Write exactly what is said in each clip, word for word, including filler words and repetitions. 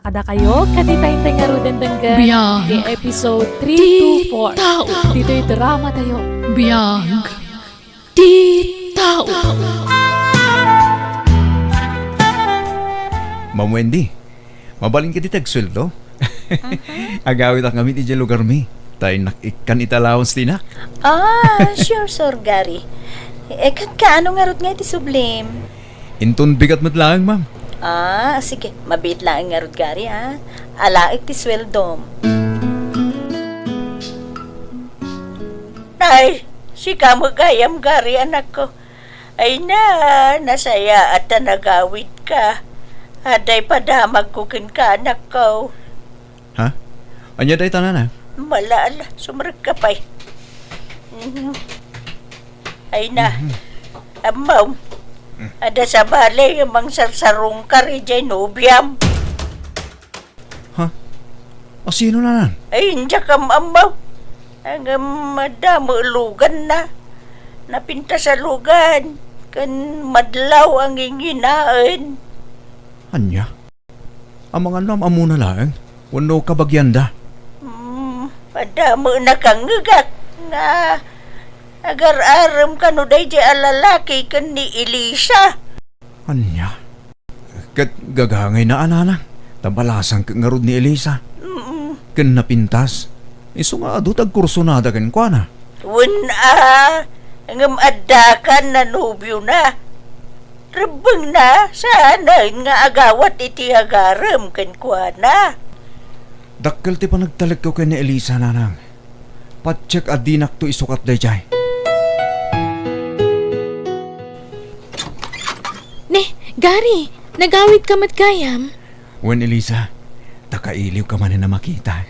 Kadakayo, kadita intay ngaruden denggen Biag ti episode three ti two four. Tao. Ditoy drama tayo. Biag ti tao. Ma'am Wendy, mabalin ka dita agsueldo? Mhm. Agawitak ngamin idiay lugarmi. Ta innak ikkan iti allowance ti inak. Ah, sure, Sir Gary. Eh, ket kaano ngarud nga iti sublim? Inton bigat met laeng, ma'am. Ah, sige. Mabiit laeng ngarud, Gary, ha? Alaek ti sueldom. Nay, sika met gayam, Gary, anakko. Ay na, nasayaat ta nagawidka. Adda padamagko kenka, anakko. Ha? Ania dayta, nanang? Mala, ala, sumrekka pay. Mhm. Ay na. Mhm. Ammo. Mm. Adda sabali nga mangsarsarungkar idiay nobiam. Ha? A, sino, nanang? Ay, diak am-ammo. Ngem adda met luganna. Napintas a lugan. Ken madlaw a nginginaen. Ania? Amangan no am-ammona laeng wenno kabagianda? Hmm, adda met nakangngegak nga agar-arem kano daydiay a lalaki ken ni Elisa. Ania? Ket gagangayna a, nanang, ta balasang ket ngarud ni Elisa. Mm. Ken napintas. Isu nga adu ti agkursunada kenkuana. Wen a, ngem adda kan nanobiona. Rebbengna, saanen nga agawat iti agarem kenkuana. Dakkel ti panagtalekko ken ni Elisa, nanang. Patiek a dinakto isukat daydiay. Ne, Gary, nagawidka met gayam? Wen, Elisa, ta kailiwka manen a makita.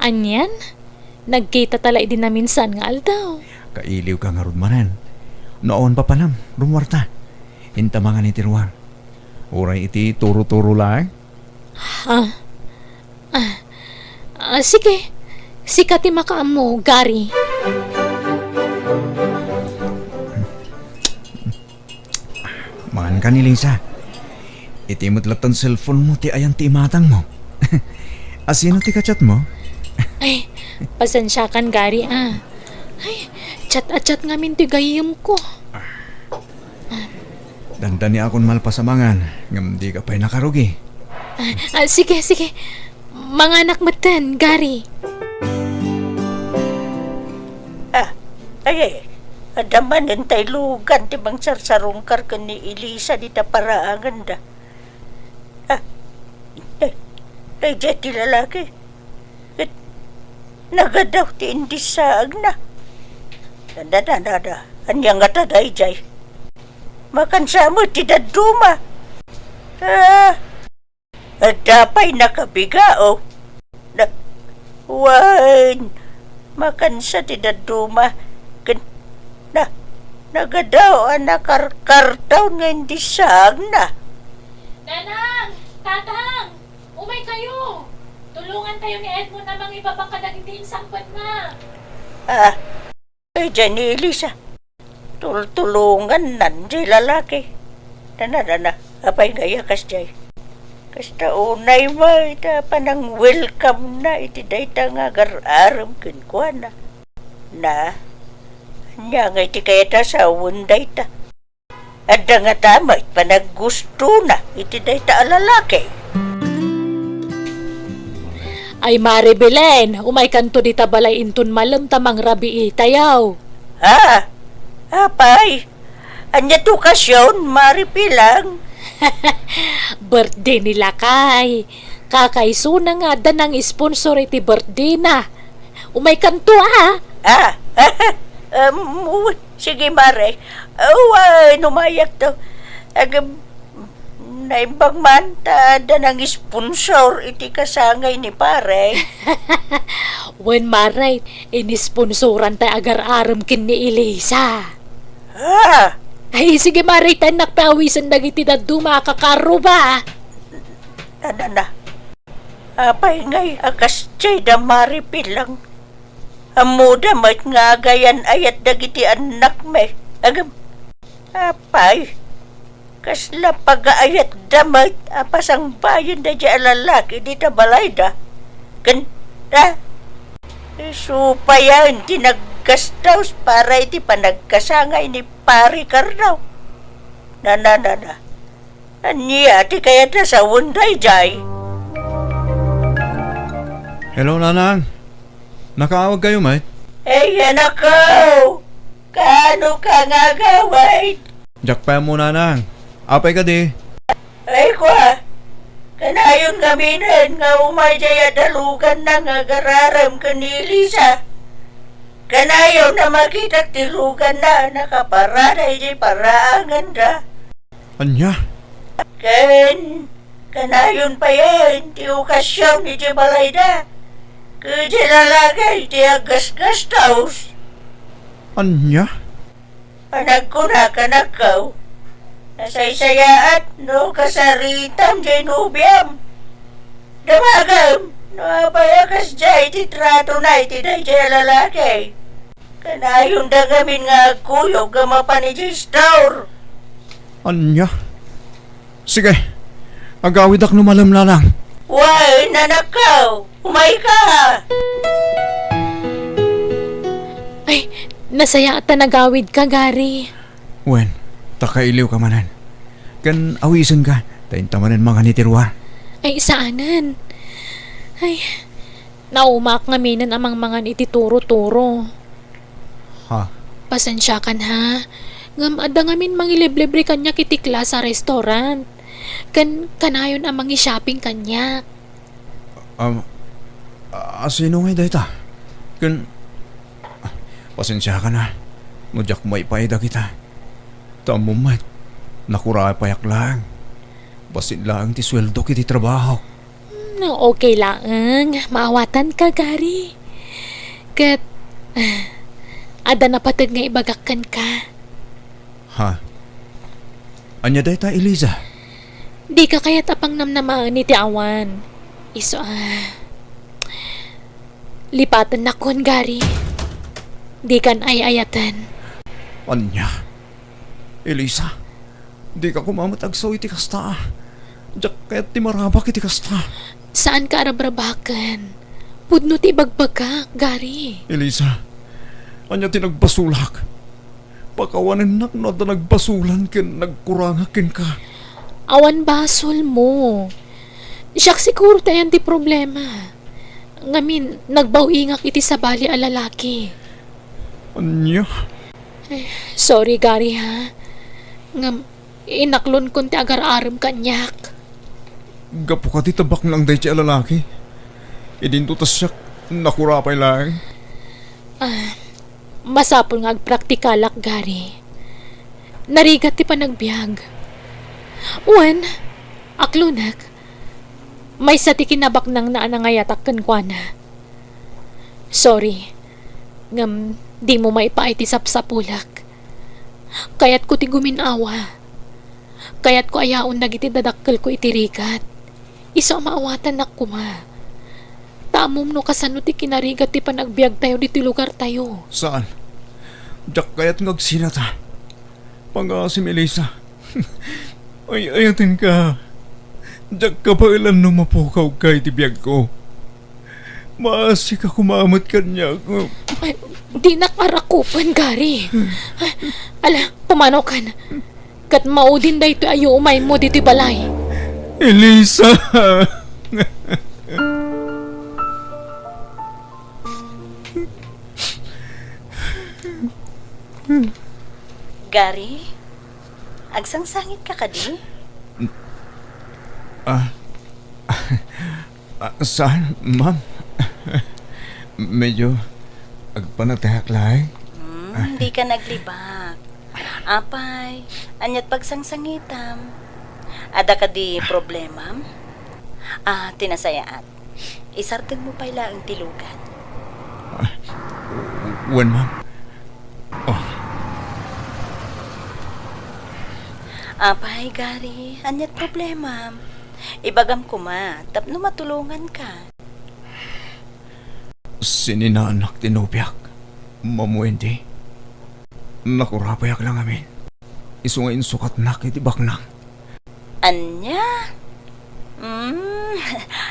Anian? Nagkitata la idi naminsan nga aldaw. Kailiwka ngarud manen. No awan papanam, rummuarta. Inta mangan iti ruar. Uray iti turo-turo laeng. Ah. Ah. Ah, sige. Sika ti makaammo, Gary. Mangan ka ni Lisa. Iti met lattan cellphone mo ti ayan ti imatang mo. A, sino ti ka-chat mo? Ay, pasensiakan, Gary, ah. Ay, chat a chat ngamin ti gayyem ko. Dandaniakon malpas a mangan, ngem dika pay nakarugi. Ah, ah, sige, sige. Manganak metten, Gary. Ah, ay, ay. Adda manen tay lugan ti mangsarsarungkar ken ni Elisa dita paraanganda. Ah, ay, daydiay ti lalaki. Ket nagadaw ti indissaagna. Da, da, da, da, da. Ania ngata daydiay? Makansa met ti dadduma. Ah, Adda pay nakabigao. Na, wen, makansa ti dadduma. Ken, na, nagadaw a nakarkartaon nga indissaagna. Nanang! Tatang! Umay kayo! Tulungan tayo ni Edmond a mangibaba kadagiti insangpetna. Ah, Ay, diay ni Elisa. Tultulongannan diay lalaki. Nana, nana, apay ngay a kasdiay? Kasta unay met ita panang-welcome na iti dayta nga agar-arem kenkuana. Na, ania ngay ti kayat a sawen dayta? Adda ngata met panaggustona iti dayta a lalaki. Ay, Mare Belen, umaykanto dita balay inton malem ta mangrabii tayo. Ah, apay, ania ti okasion, Mare Pilang? Birthday ni lakay. Kakaisuna nga adda nang-sponsor iti birthday na. Umaykanto, ah. Ah, um, uy, sige, Mare. Uy, numayak to. Ag-, naimbag man, ta adda nang-sponsor iti kasangay ni Pare. Wen, Mare, inisponsoran tay agar-arem ken ni Elisa. Ah! Ay, sige, Mare, ta innak pay awisen dagiti dadduma a kakarruba. Na, na, na. Apay ngay a kasdiay da, Mare Pilang? Ammoda met nga agayan-ayat dagiti annakmi. Agam, apay, Kasla pagaayatda met a pasangbayen daydiay a lalaki dita balayda. Ken, ta, isu payen ti naggastaus para iti panagkasangay ni Pari Carlo. Na, na, na, na. Ania ti kayatna sawen daydiay? Hello, Nanang. Nakaawagkayo met? Ay, anakko! Kaano ka nga agawid? Diak pay ammo, Nanang. Apay kadi? Ay, kua. Kanayon ngaminen nga umay daydiay a daluganna nga agararem ken ni Elisa. Kanayon a makitak ti luganna a nakaparada idiay paraanganda. Ania? Ken kanayon payen ti okasion iti balayda. Ket ti lalaki ti aggasgastos. Ania? Panagkuna kanakkaw, nasaysayaat no kasaritam diay nobiam. Damagem no apay a kasdiay ti tratona iti daydiay a lalaki. Kanayonda ngamin nga agkuyog a mapan idiay store. Ania? Sige, agawidak no malem, Nanang. Wen, anakko, umayka. Ay, nasayaat ta nagawidka, Gary. Wen, ta kailiwka manen. Ken awisenka, ta inta manen mangan iti ruar. Ay, saanen. Ay, naumaak ngaminen a mangmangan iti turo-turo. Ha? Pasensiakan, ha? Ngem adda ngamin mangiliblibre kaniak iti class a restaurant. Ken kanayon a mangi-shopping kaniak. Um, a, sino ngay dayta? Ken, pasensiakan, ha, no diak maipaay dagita. Ta ammom met, nakurapayak laeng. Bassit laeng ti sueldok iti trabahok. Hmm, okay laeng. Maawatanka, Gary. Ket, ah, adda napateg nga ibagak kenka. Ha? Ania dayta, Elisa? Dika kayat a pangnamnamaen iti awan. Isu a, lipatennakon, Gary. Dikan ay-ayaten. Ania? Elisa, dika koma met agsao iti kasta. Diak kayat ti marabak iti kasta. Saanka a rabrabaken. Pudno ti ibagbagak, Gary. Elisa, ania ti nagbasolak? Pakawanennak no adda nagbasolan ken nagkurangak kenka. Awan basolmo. Siak siguro ti ayan ti problema. Ngamin, nagbaw-ingak iti sabali a lalaki. Ania? Eh, sorry, Gary, ha? Ngem, inaklonkon ti agar-arem kaniak. Gapu kadi ta baknang daydiay a lalaki? Idinto ta siak, nakurapay laeng. Ah, masapul nga agpraktikalak, Gary. Narigat ti panagbiag. Wen, aklonek. Maysa ti kinabaknangna a nangayatak kenkuana. Sorry, ngem dimo maipaay ti sapsapulak. Kayatko ti gumin-awa. Kayatko a yaon dagiti dadakkelko iti rigat. Isu a maawatannak koma. Ta ammom no kasano ti kinarigat ti panagbiagtayo ditoy lugartayo. Saan. Diak kayat nga agsinata. Pangaasim, Elisa. Ay-ayatenka. Diak kabaelan no mapukawka iti biagko. Maasika koma met kaniak. Ay, dinak arakupen, Gary. Ala, pumanaw kan. Ket maudin daytoy a yuumaymo ditoy balay. Elisa! Gary, agsangsangitka kadi? Ah, ah, saan, ma'am? Medyo agpanateak laeng. Hmm, dika naglibak. Apay, aniat pagsangsangitam? Adda kadi problemam? Ah, ti nasayaat. Isardengmo pay laeng ti lugan. Ah, wen, ma'am. Oh. Apay, Gary, aniat problemam? Ibagam koma tapno matulonganka. Sininaanak ti nobiak, Ma'am Wendy. Nakurapayak la ngamin. Isu nga insukatnak iti baknang. Ania? Hmm,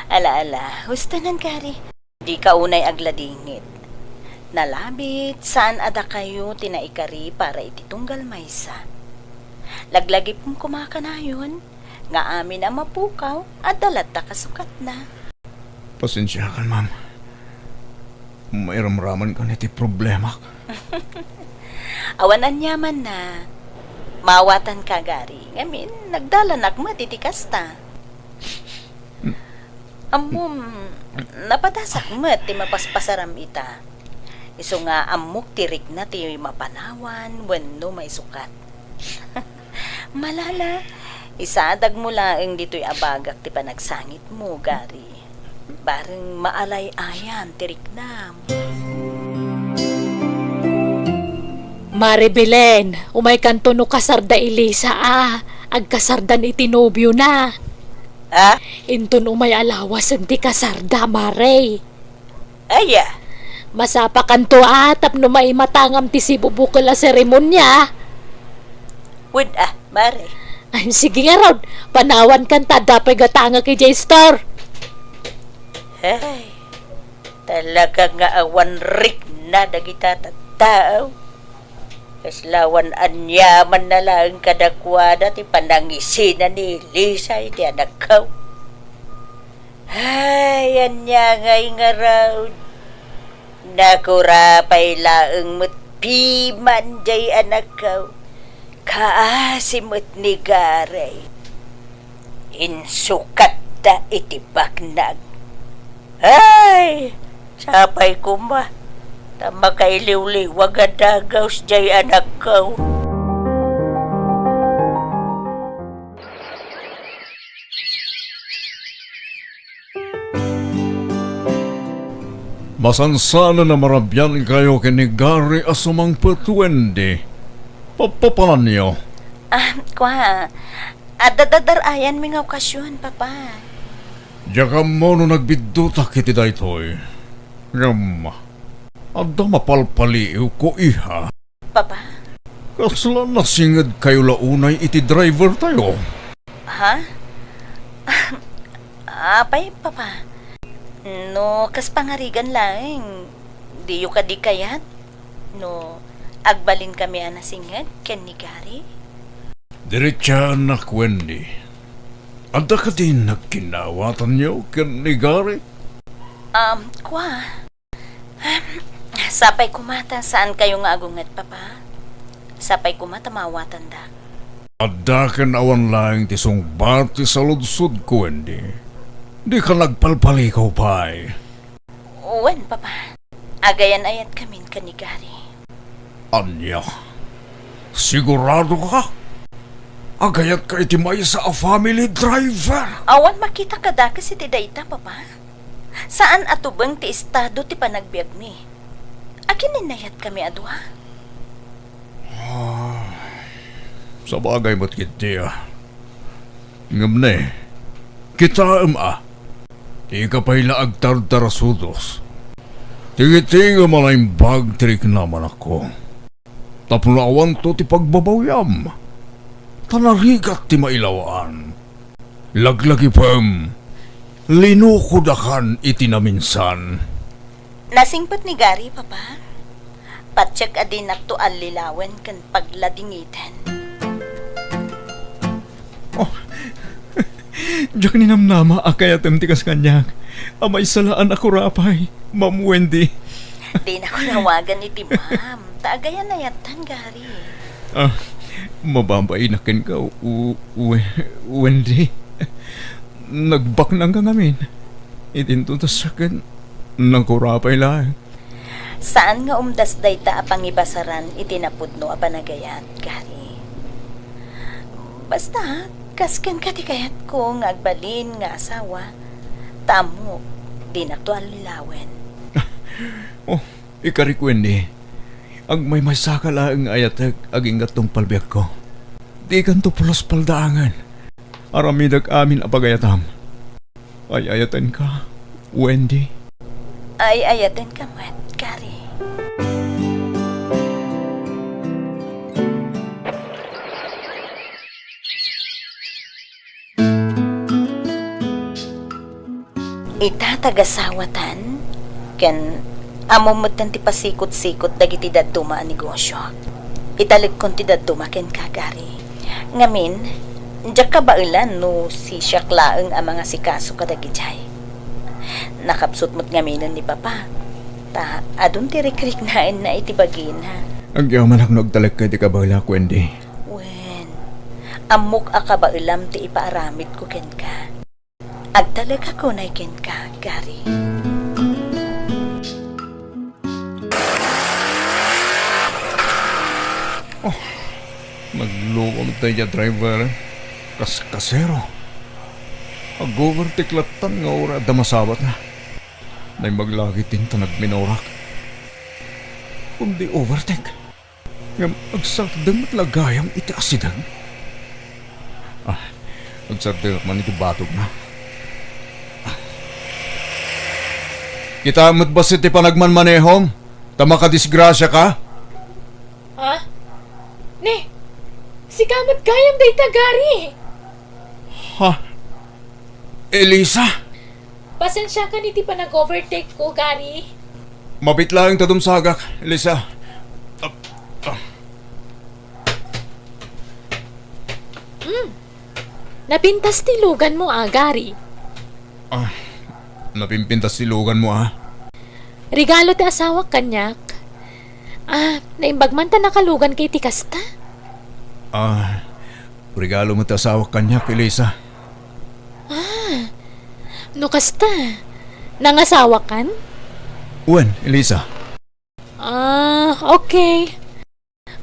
ala, ala. Husto nan, Gary. Dika unay agladingit. Nalabit, saan a dakayo ti naikari para iti tunggal maysa. Laglagipem koma kanayon, nga amin a mapukaw, adda latta kasukatna. Pasensiakan, ma'am. Mairamramankan iti problemak. Awan aniamanna. Mawatanka, Gary. Ngamin, nagdalanak met iti kasta. Ammom, napadasak met ti mapaspasaram ita. Isu nga ammok ti rikna ti mapanawan wenno maisukat. Malala, isaadag mo laeng ditoy a bagak ti panagsangitmo, Gary. Bareng maalay-ayan ti riknam. Mare Belen, umaykanto no kasar da Elisa a, agkasardan iti nobiona. Ha? Inton umay a lawasen ti kasarda, Mare. Aya? Masapakanto a tapno maimatangam ti sibubukel a seremonia. Wen a, Mare. Ay, sige ngarud, panawankan ta adda pay gatangek idiay store. Ay, talaga nga awan rikna dagita tattao. Kasla awan aniamanna laeng kadakuada ti panangisina ni Elisa iti anakko. Ay, ania ngay ngarud? Nakurapay laeng met piman jay anakko. Kaasi met ni Gary. Insukatta iti baknag. Ay, sapay koma, ta makailiwliwag a dagus jay anakko. Masansanan a marabiankayo ken ni Gary a sumangpet, Wendy. Papapananyo? Ah, kua, adda dadar-ayanmi nga okasion, Papa. Diak ammo no nagbiddutak iti daytoy. Ngem, adda mapalpaliiw ko, iha. Papa? Kasla nasingedkayo la unay iti drivertayo? Ha? Apay, Papa? No kas pangarigan laeng, diyo kadi kayat? No agbalinkami a nasinged ken ni Gary? Diritsaannak, Wendy. Adda kadi nagkinnawatanyo ken ni Gary? Um, kua. Sapay koma ta saankayo nga agunget, Papa. Sapay koma ta mawatandak. Adda ken awan laeng ti sungbat ti saludsodko, Wendy. Dika nagpalpaliiw pay. Wen, Papa. Agayan-ayatkamin ken ni Gary. Ania? Sigurado ka? Agayatka iti maysa a family driver? Awan makita kadakes iti dayta, Papa. Saan a tubeng ti estado ti panagbiagmi. Agin-innayatkami a dua? Ah, sabagay met ketdi, a. Ngem ne, kitaem a, dika pay la agtartarasudos. Tingitingen a naimbag ti riknam, anakko. Tapno awanto ti pagbabawiam, ta narigat ti mailawaan. Laglagipem, linukodakan iti naminsan. Nasingpet ni Gary, Papa. Patiek a dinakto allilawen ken pagladingiten. Oh, diak ninamnama a kayatem ti kas kaniak. A maysa la a nakurapay, Ma'am Wendy. Dinakon awagan iti ma'am. Ta agayan-ayattan, Gary. Ah, mababainak kenka, U-, We-, Wendy. Nagbaknangka ngamin. Iti intutas ket nakurapay laeng. Saan nga umdas dayta a pangibasaran iti napudno a panagayat, Gary. Basta, kas kenka ti kayatko nga agbalin nga asawa, ta ammok, dinakto allilawen. Oh, ikarik, Wendy. Agmaymaysaka laeng nga ayatek agingga tungpal biagko. Dikanto pulos paldaangen. Aramidek amin a pagayatam. Ay-ayatenka, Wendy. Ay-ayatenka met, Gary. Ita tagasawatan, ken ammom metten ti pasikot-sikot dagiti dadduma a negosio. Italekon ti dadduma kenka, Gary. Ngamin, diak kabaelan no sisiak laeng a mangasikaso kadagijay. Nakapsut met ngaminen ni Papa, ta adun ti rikriknaenna iti bagina. Agyamanak no agtalekka iti kabaelak, Wendy. Wen, ammok a kabaelam ti ipaaramidko kenka. Agtalekak unay kenka, Gary. Oh, nagluom daydiay a driver. Kaskasero. Ag-overtake lattan nga uray adda masabatna. Naimbag la ketdin ta nagminaorak. Kundi overtake. Ngem agsardeng met la gayam iti asideg. Ah, agsardengak man iti batogna. Ah. Kitaem met bassit ti panagmanmanehom, ta makadisgrasiaka. Ha? Ne, sika met gayam dayta, Gary. Ha? Elisa? Pasensiakan iti panag-overtake ko, Gary. Mabiit laeng ta dumsagak, Elisa. Ah, ah. Hmm. Napintas ti luganmo, a, Gary. Ah, napimpintas ti luganmo, a. Regalo ti asawak kaniak. Ah, naimbag man ta nakaluganka iti kasta. Ah, regalo met ti asawak kaniak, Elisa. Ah, no kasta, nangasawakan? Wen, Elisa. Ah, okay.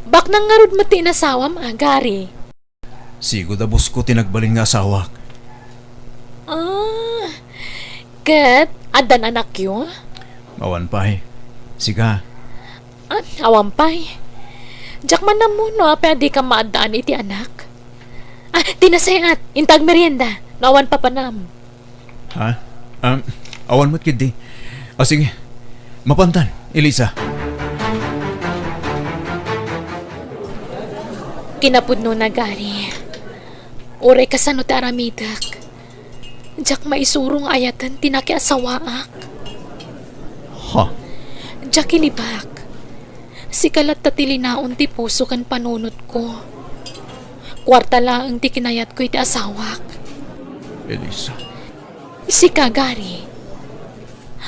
Baknang ngarud met ti inasawam, a, Gary? Sigud a boss ko ti nagbalin nga asawak. Ah, ket addan anakyo? Awan pay. Sika? Ah, awan pay. Diak man ammo no apay a dika maaddaan iti anak. Ah, ti nasayaat, inta agmerienda, no awan papanam. Ha? Ah, awan met ketdi. Ah, sige. Mapantan, Elisa. Kinapudnona, Gary. Uray kasano ti aramidek, diak maisuro nga ayaten ti nakiasawaak. Ha? Diak ilibak. Sika latta ti linaon ti puso ken panunotko. Kuarta laeng ti kinayatko iti asawak. Elisa. Sika, Gary.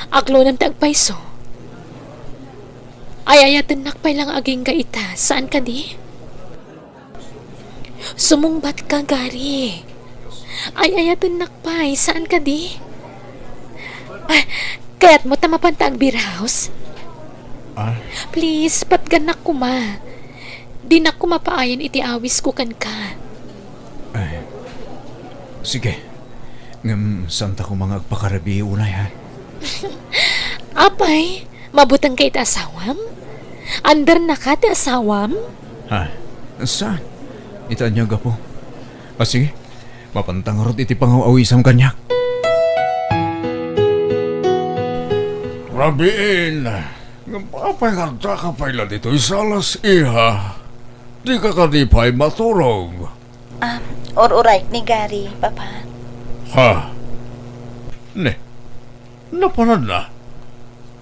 Aklonem ti agpayso. Ay-ayatennak pay la nga agingga ita, saan kadi? Sumungbatka, Gary. Ay-ayatennak pay, saan kadi? Ah, kayatmo ta mapanta agbiraus? Ah? Please, patgannak koma. Dinak koma paayen iti awisko kenka. Ay, sige. Ngem, saanta koma nga agpakarabii unay, ha? Apay, mabutengka iti asawam? Andernaka ti asawam? Ha? Saan? Ita ania gapu? Ah, sige. Mapanta ngarud iti pangaw-awisam kaniak. Rabiin, ngem apay nga addaka pay la ditoy salas, iha? Dika kadi pay maturog? Ah, ur-urayek ni Gary, Papa. Ha? Ne, napananna?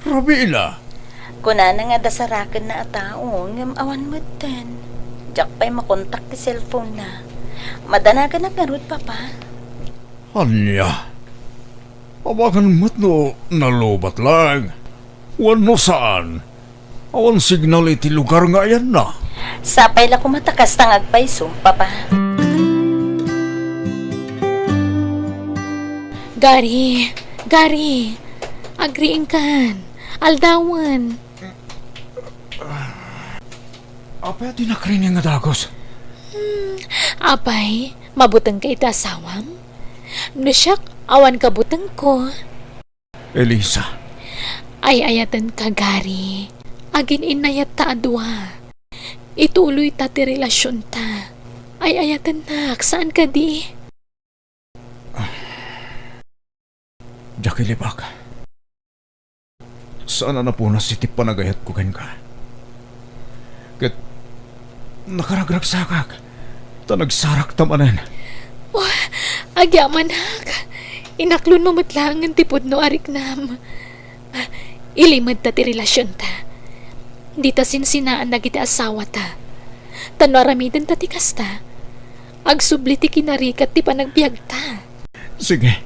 Rabiina? Kunana nga adda sarakenna a tao, ngem awan metten. Diak pay makontak ti cellphone-na. Madanaganak ngarud, Papa. Ania? Amangan met no nalubat laeng wenno saan. Awan signal iti lugar nga ayanna. Sapay la koma ta kasta nga agpayso, Papa. Gary, Gary, agriingkan. Aldawen. Apay a di nakrining nga dagus? Hmm, apay, mabutengka iti asawam? No siak, awan kabutengko. Elisa. Ay-ayatenka, Gary. Agin-innayatta a dua. Ituloyta ti relasionta. Ay-ayatennak, saan kadi? Diak ilibak. Saan a napunas iti panagayatko kenka. Ket nakaragragsakak, ta nagsarakta manen. Oh, agyamanak. Inaklonmo met laengen ti pudno a riknam. Ilimedta ti relasionta. Dita sinsinaan dagiti asawata. Ta no aramidenta ti kasta, agsubli ti kinarigat ti panagbiagta. Sige.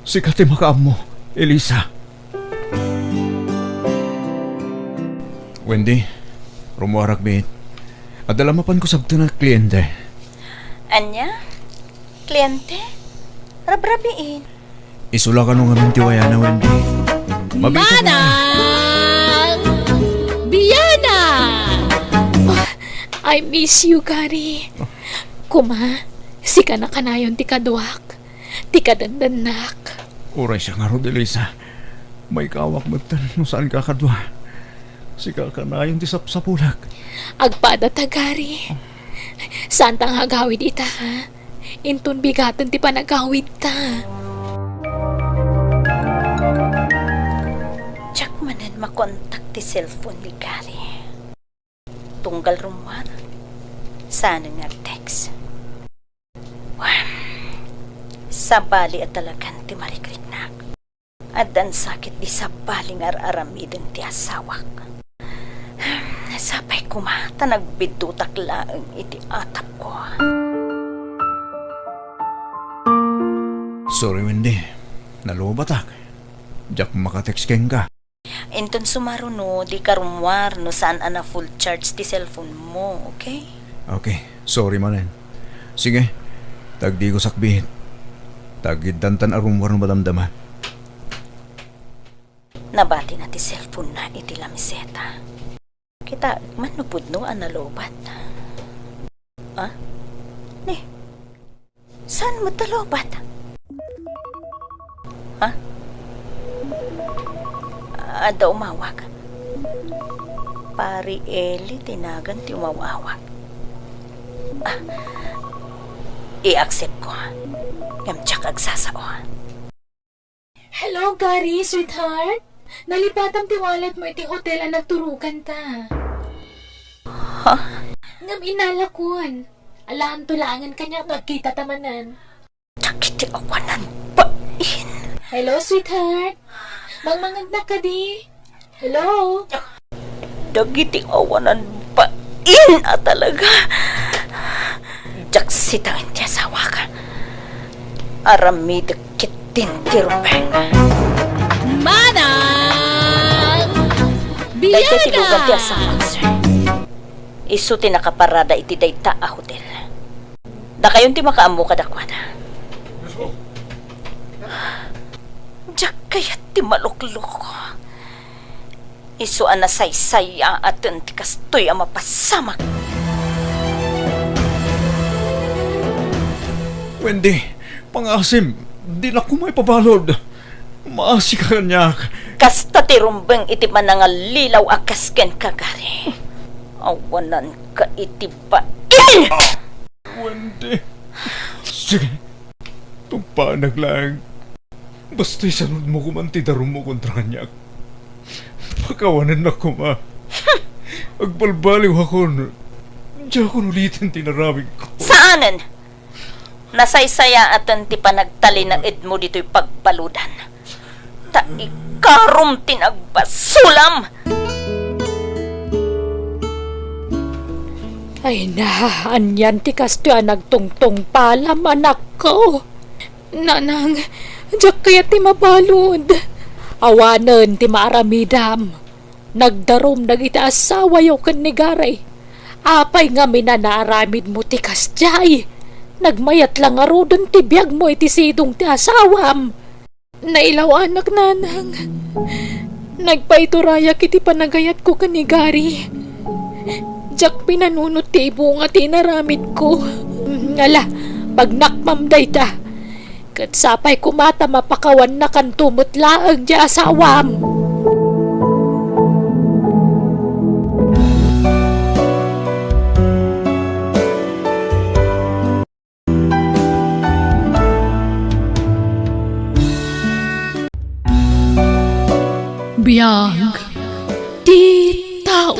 Sika ti makaammo, Elisa. Wendy, rummuarak biit. Adda la mapanko sabten a kliente. Ania? Kliente? Rabrabiin. Isu la kano ngamin ti wayana, Wendy. Mabiit a Manang! Biana! Oh, I miss you, Gary. Kuma, sika na kanayon ti kaduak, ti kadandannak. Uray siak ngarud, Elisa. Maikawak metten no saan ka kadua. Sika kanayon ti sapsapulak. Agpada ta, Gary. Saanta nga agawid ita, ha? Inton bigaten ti panagawidta. Diak manen makontak ti cellphone ni Gary. Tunggal rummuar, saanen nga agtext. Wen, sabali a talagan ti marikriknak. Addan sakit di sabali nga ar-aramiden ti asawak. Sapay koma ta nagbiddutak laeng iti atapko. Sorry, Wendy. Nalubatak. Diak makatext kenka. Inton sumaruno, dika rummuar no saan a na-full charge ti cellphone mo, okay? Okay, sorry manen. Sige, tagdikosak biit. Tagiddantan a rummuar no madamdama. Nabatina ti cellphone na iti lameseta. Kitaek man no pudno a nalubat. Ah? Ni, saan met a lubat? Ha? Adda umawag. Pari Eli ti nagan ti umaw-awag. Ah, i-accept ko. Ngem diak agsasao. Hello, Gary, sweetheart. Nalipatam ti wallet mo iti hotel a nagturoganta. Ha? Ngem inalakon. Alaanto laengen kaniak no agkitata manen. Dagiti awanan bain. Hello, sweetheart. Mangmangegnak kadi? Hello? Dagiti awanan bain a talaga. Diak sitaen ti asawak. Aramidek ketdin ti rumbeng. Manang! Dayta ti lugar ti asawak, sir. Isu ti nakaparada iti dayta a hotel. Dakayon ti makaammo kadakuada. Diak kayat ti malukloko. Isu a nasaysayaaten ti kastoy a mapasamak. Wendy, pangasim, dinak koma ipabalud. Maasika kaniak. Kasta ti rumbeng iti panangallilaw a kas kenka, Gary. Awananka iti bain! Wendy. Sige. Tumpaanak laeng. Basta isanudmo koman ti darummo kontra kaniak. Pakawanennak koma. Agbalbaliwakon. Diakon uliten ti inaramidko. Saanen! Nasaysayaaten ti panagtalinaedmo ditoy pagbaludan. Ta ikarom ti nagbasolam! Ay na, anian ti kastoy a nagtungtungpalam, anakko? Nanang, diak kayat ti mabalud. Awanen ti maaramidam. Nagdarum dagiti asawayo ken ni Gary. Apay ngamin a naaramidmo ti kasdiay? Nagmayat la ngaruden ti biagmo iti sidong ti asawam. Nailaw-anak, Nanang. Nagpaiturayak iti panagayatko ken ni Gary. Diak pinanunot ti ibunga ti inaramidko. Ala, pagnakmam dayta. Ket sapay koma ta mapakawannakanto met laeng ti asawam. Biag ti tao.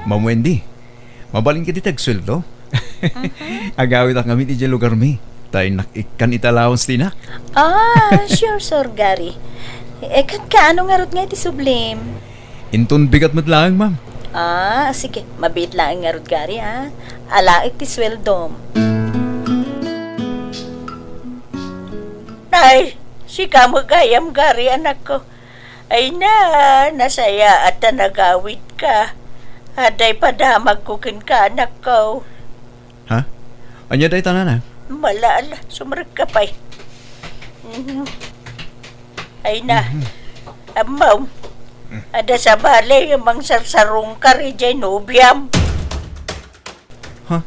Ma'am Wendy, mabalin kadi ti agsueldo? Agawidak ngamin idiay lugarmi. Ta innak ikkan iti allowance ti inak. Ah, sure, Sir Gary. Eh, ket kaano ngarud nga iti sublim? Inton bigat met laeng, ma'am. Ah, sige. Mabiit laeng ngarud, Gary, ah. Alaek ti sueldom. Nay, sika met gayam, Gary, anakko. Ay na, nasayaat ta nagawidka. Adda padamagko kenka, anakko. Ha? Ania dayta, nanang? Mala, ala, sumrekka pay. Mhm. Ay na. Mhm. Ammo, adda sabali nga mangsarsarungkar idiay nobiam. Ha?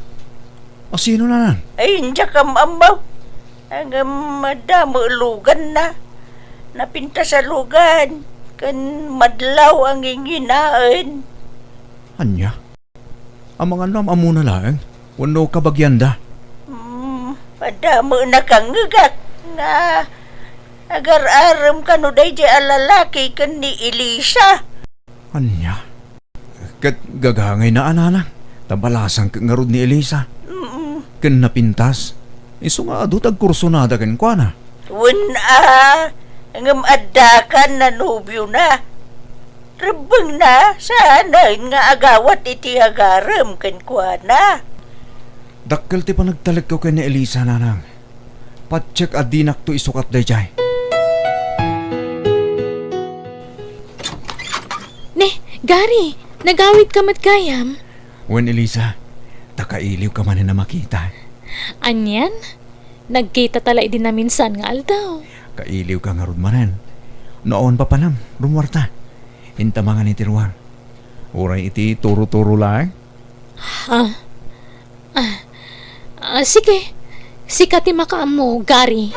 Asino, nanang? Ay, indiak am-ammo. Ngem adda met luganna. Napintas a lugan. Ken madlaw a nginginaen. Ania? Amangan no am-ammona laeng wenno kabagianda? Hmm, adda met nakangngegak nga agar-arem kano daydiay a lalaki ken ni Elisa. Ania? Ket gagangayna a, nanang, ta balasang ket ngarud ni Elisa. Mm. Ken napintas. Isu nga adu ti agkursunada kenkuana. Wen a, ngem adda kan a nobiona. Rebbengna, saanen nga agawat iti agarem kenkuana. Dakkel ti panagtalekko ken ni Elisa, nanang. Patiek a dinakto isukat daydiay. Ne, Gary, nagawidka met gayam? Wen, Elisa, ta kailiwka manen a makita. Anian? Nagkitata la idi naminsan nga aldaw. Kailiwka ngarud manen. No awan papanam, rummuarta. Inta mangan iti ruar. Uray iti turo-turo laeng. Ah. Ah, ah, sige. Sika ti makaammo, Gary.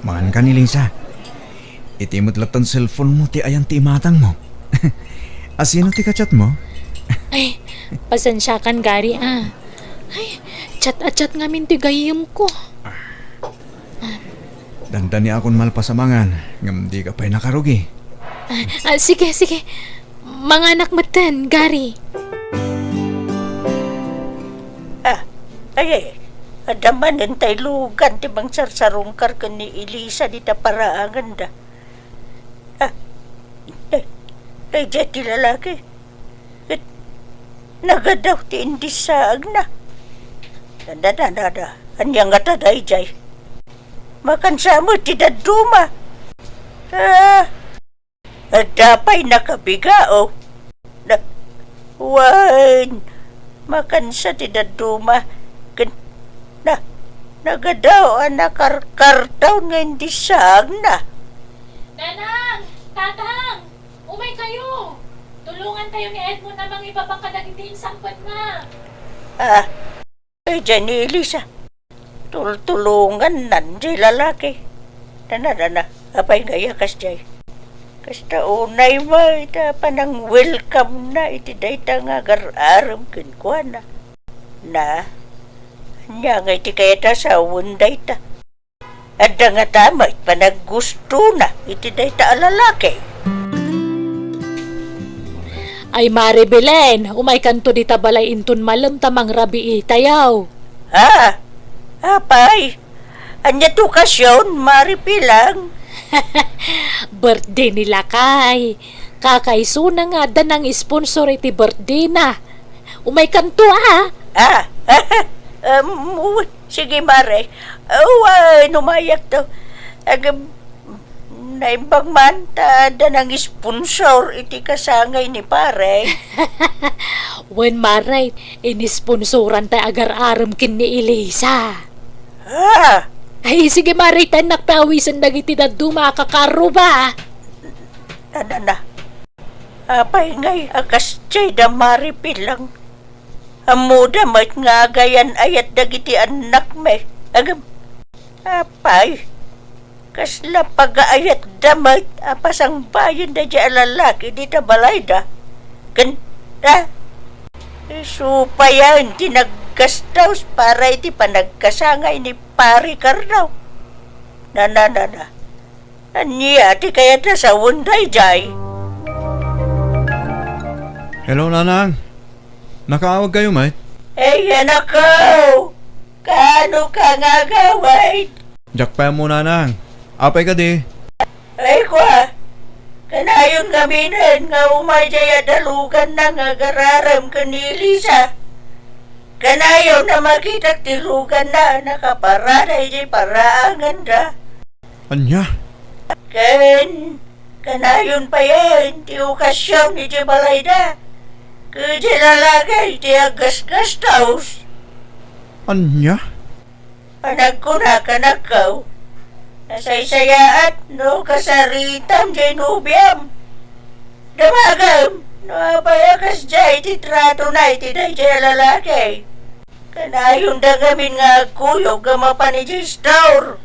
Mangan ka ni Lisa. Iti met lattan cellphone mo ti ayan ti imatang mo. Asino ti kachat mo? Ay, pasensiakan, Gary, ah. Ay, chat a chat ngamin ti gayyem ko. Dandaniakon malpas a mangan, ngem dika pay nakarugi. Ah, ah, sige, sige. Manganak metten, Gary. Ah, ay, ay, adda manen tay lugan ti mangsarsarungkar ken ni Elisa dita paraanganda. Ah, day, daydiay ti lalaki. Ket nagadaw ti indissaagna. Da, da, da, da, da. Ania ngata daydiay? Makansa met ti dadduma. Ah, adda pay nakabigao. Na, wen, makansa ti dadduma. Ken, na, nagadaw a nakarkartaw nga indissaagna. Nanang! Tatang! Umay kayo! Tulongan kayo ni Edmond a mangibaba kadagiti insangpetna. Ah, ay, diay ni Elisa. Tultulongannan diay lalaki. Dana, dana. Apay ngay a kasdiay? Kasta unay met a panang-welcome na iti dayta nga agar-arem kenkuana. Na, ania ngay ti kayat a sawen dayta? Adda ngata met panaggustona iti dayta a lalaki. Ay, Mare Belen, umaykanto dita balay inton malem ta mangrabiitayo. Ha? Apay? Ania ti okasion, Mare Pilang? Birthday ni lakay. Kakaisuna nga adda nang-sponsor iti birthday na. Umaykanto, a. Ah, um, uy, sige, Mare. Uy, umayakto. Agam, naimbag man, ta adda nang-sponsor iti kasangay ni Pare. Wen, Mare, inisponsoran tay agar-arem ken ni Elisa. Ah! Ay, sige, Mare, ta innak pay awisen dagiti dadduma a kakarruba. Na, na, na. Apay ngay a kasdiay da, Mare Pilang? Ammoda met nga agayan-ayat dagiti annakmi. Agam, apay, kasla pagaayatda met a pasangbayen daydiay a lalaki dita balayda? Ken, a, isu payen ti naggastos para iti panagkasangay ni Pare Kardo. Na, na, na, na. Ania ti kayat a sawen daydiay? Hello, Nanang. Nakaawag kayo, met? Ay, anakko! Kaano ka nga agawid? Diak pay ammo, Nanang. Apay kadi? Ay, kwa! Kanayon ngaminen nga umay jay a daluganna nga agararem ken ni Elisa. Kanayon a makitak ti luganna a nakaparada idiay paraanganda. Ania? Ken kanayon payen ti okasion idiay balayda. Ket ti lalaki ti aggasgastos. Ania? Panagkuna kanakkaw, nasaysayaat no kasaritam jay nobiam. Damagem no apay a kasdiay ti tratona iti daydiay a lalaki. Kanayonda ngamin nga agkuyog a mapan idiay store.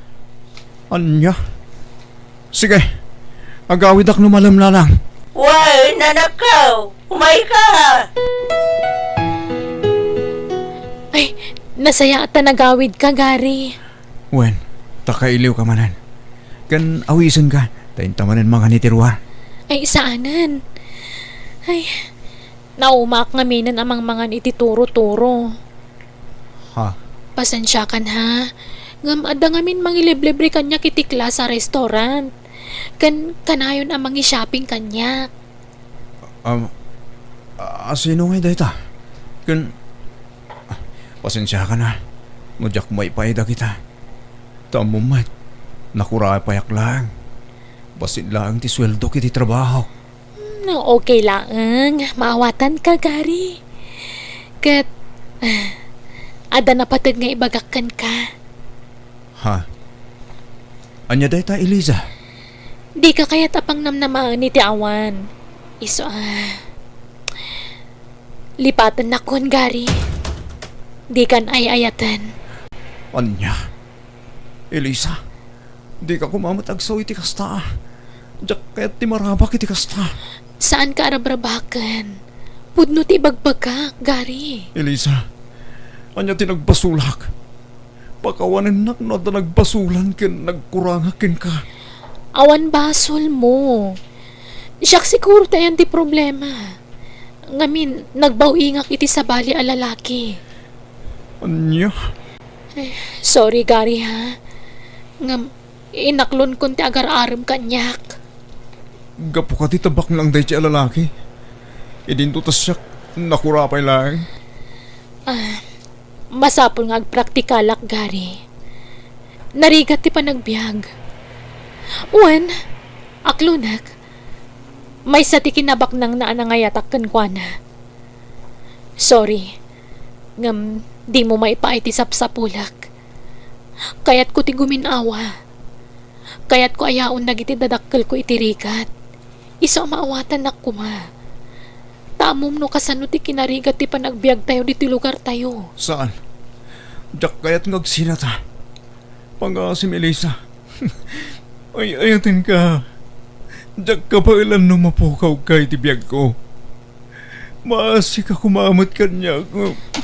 Ania? Sige, agawidak no malem, Nanang. Wen, anakko, umayka. Ay, nasayaat ta nagawidka, Gary. Wen, ta kailiwka manen. Ken awisenka, ta inta manen mangan iti ruar. Ay, saanen. Ay, naumaak ngaminen a mangmangan iti turo-turo. Ha? Pasensiakan, ha? Ngem adda ngamin mangiliblibre kaniak iti class a restaurant. Ken kanayon a mangi-shopping kaniak. Um, a-, asino ngay dayta? Ken, ah, pasensiakan a, no diak maipaay dagita. Ta ammom met, nakurapayak laeng. Bassit laeng ti sueldok iti trabahok. Hmm, okay laeng. Maawatanka, Gary. Ket, ah, adda napateg nga ibagak kenka. Ha? Ania dayta, Eliza? Dika kayat a pangnamnamaen iti awan. Isu a, lipatennakon, Gary. Dikan ay-ayaten. Ania? Eliza, dika koma met agsao iti kasta. Diak kayat ti marabak iti kasta. Saanka a rabrabaken. Pudno ti ibagbagak, Gary. Eliza, ania ti nagbasolak? Pakawanennak no adda nagbasolan ken nagkurangak kenka. Awan basolmo. Siak siguro ti ayan ti problema. Ngamin, nagbaw-ingak iti sabali a lalaki. Ania? Eh, sorry, Gary, ha? Ngem, inaklonkon ti agar-arem kaniak. Gapu kadi ta baknang daydiay a lalaki? Idinto ta siak, nakurapay laeng. Ah, masapul nga agpraktikalak, Gary. Narigat ti panagbiag. Wen, aklonek. Maysa ti kinabaknangna a nangayatak kenkuana. Sorry, ngem dimo maipaay ti sapsapulek. Kayatko ti gumin-awa. Kayatko a yaon dagiti dadakkelko iti rigat. Isu a maawatannak koma. Ta ammom no kasano ti kinarigat ti panagbiagtayo ditoy lugartayo. Saan. Diak kayat nga agsinata. Pangaasim, Elisa. Ay-ayatenka. Diak kabaelan no mapukawka iti biagko. Maasika koma met kaniak.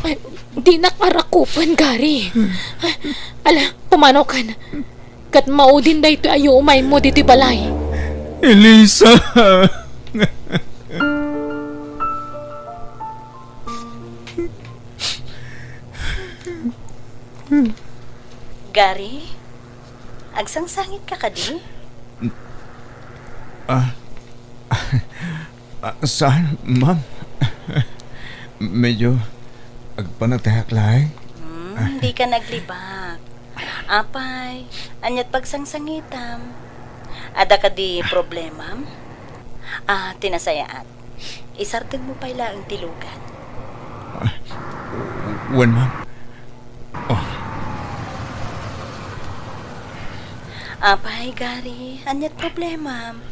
Ay, dinak arakupen, Gary. Ala, pumanaw kan. Ket maudin daytoy a yuumaymo ditoy balay. Elisa! Gary, agsangsangitka kadi? Ah, ah, saan, ma'am? Medyo agpanatayak laeng. Hmm, dika naglibak. Apay, aniat pagsangsangitam? Adda kadi problemam? Ah, ti nasayaat. Isardengmo pay laeng ti lugan. Ah, wen, ma'am. Oh. Apay, Gary, aniat problemam?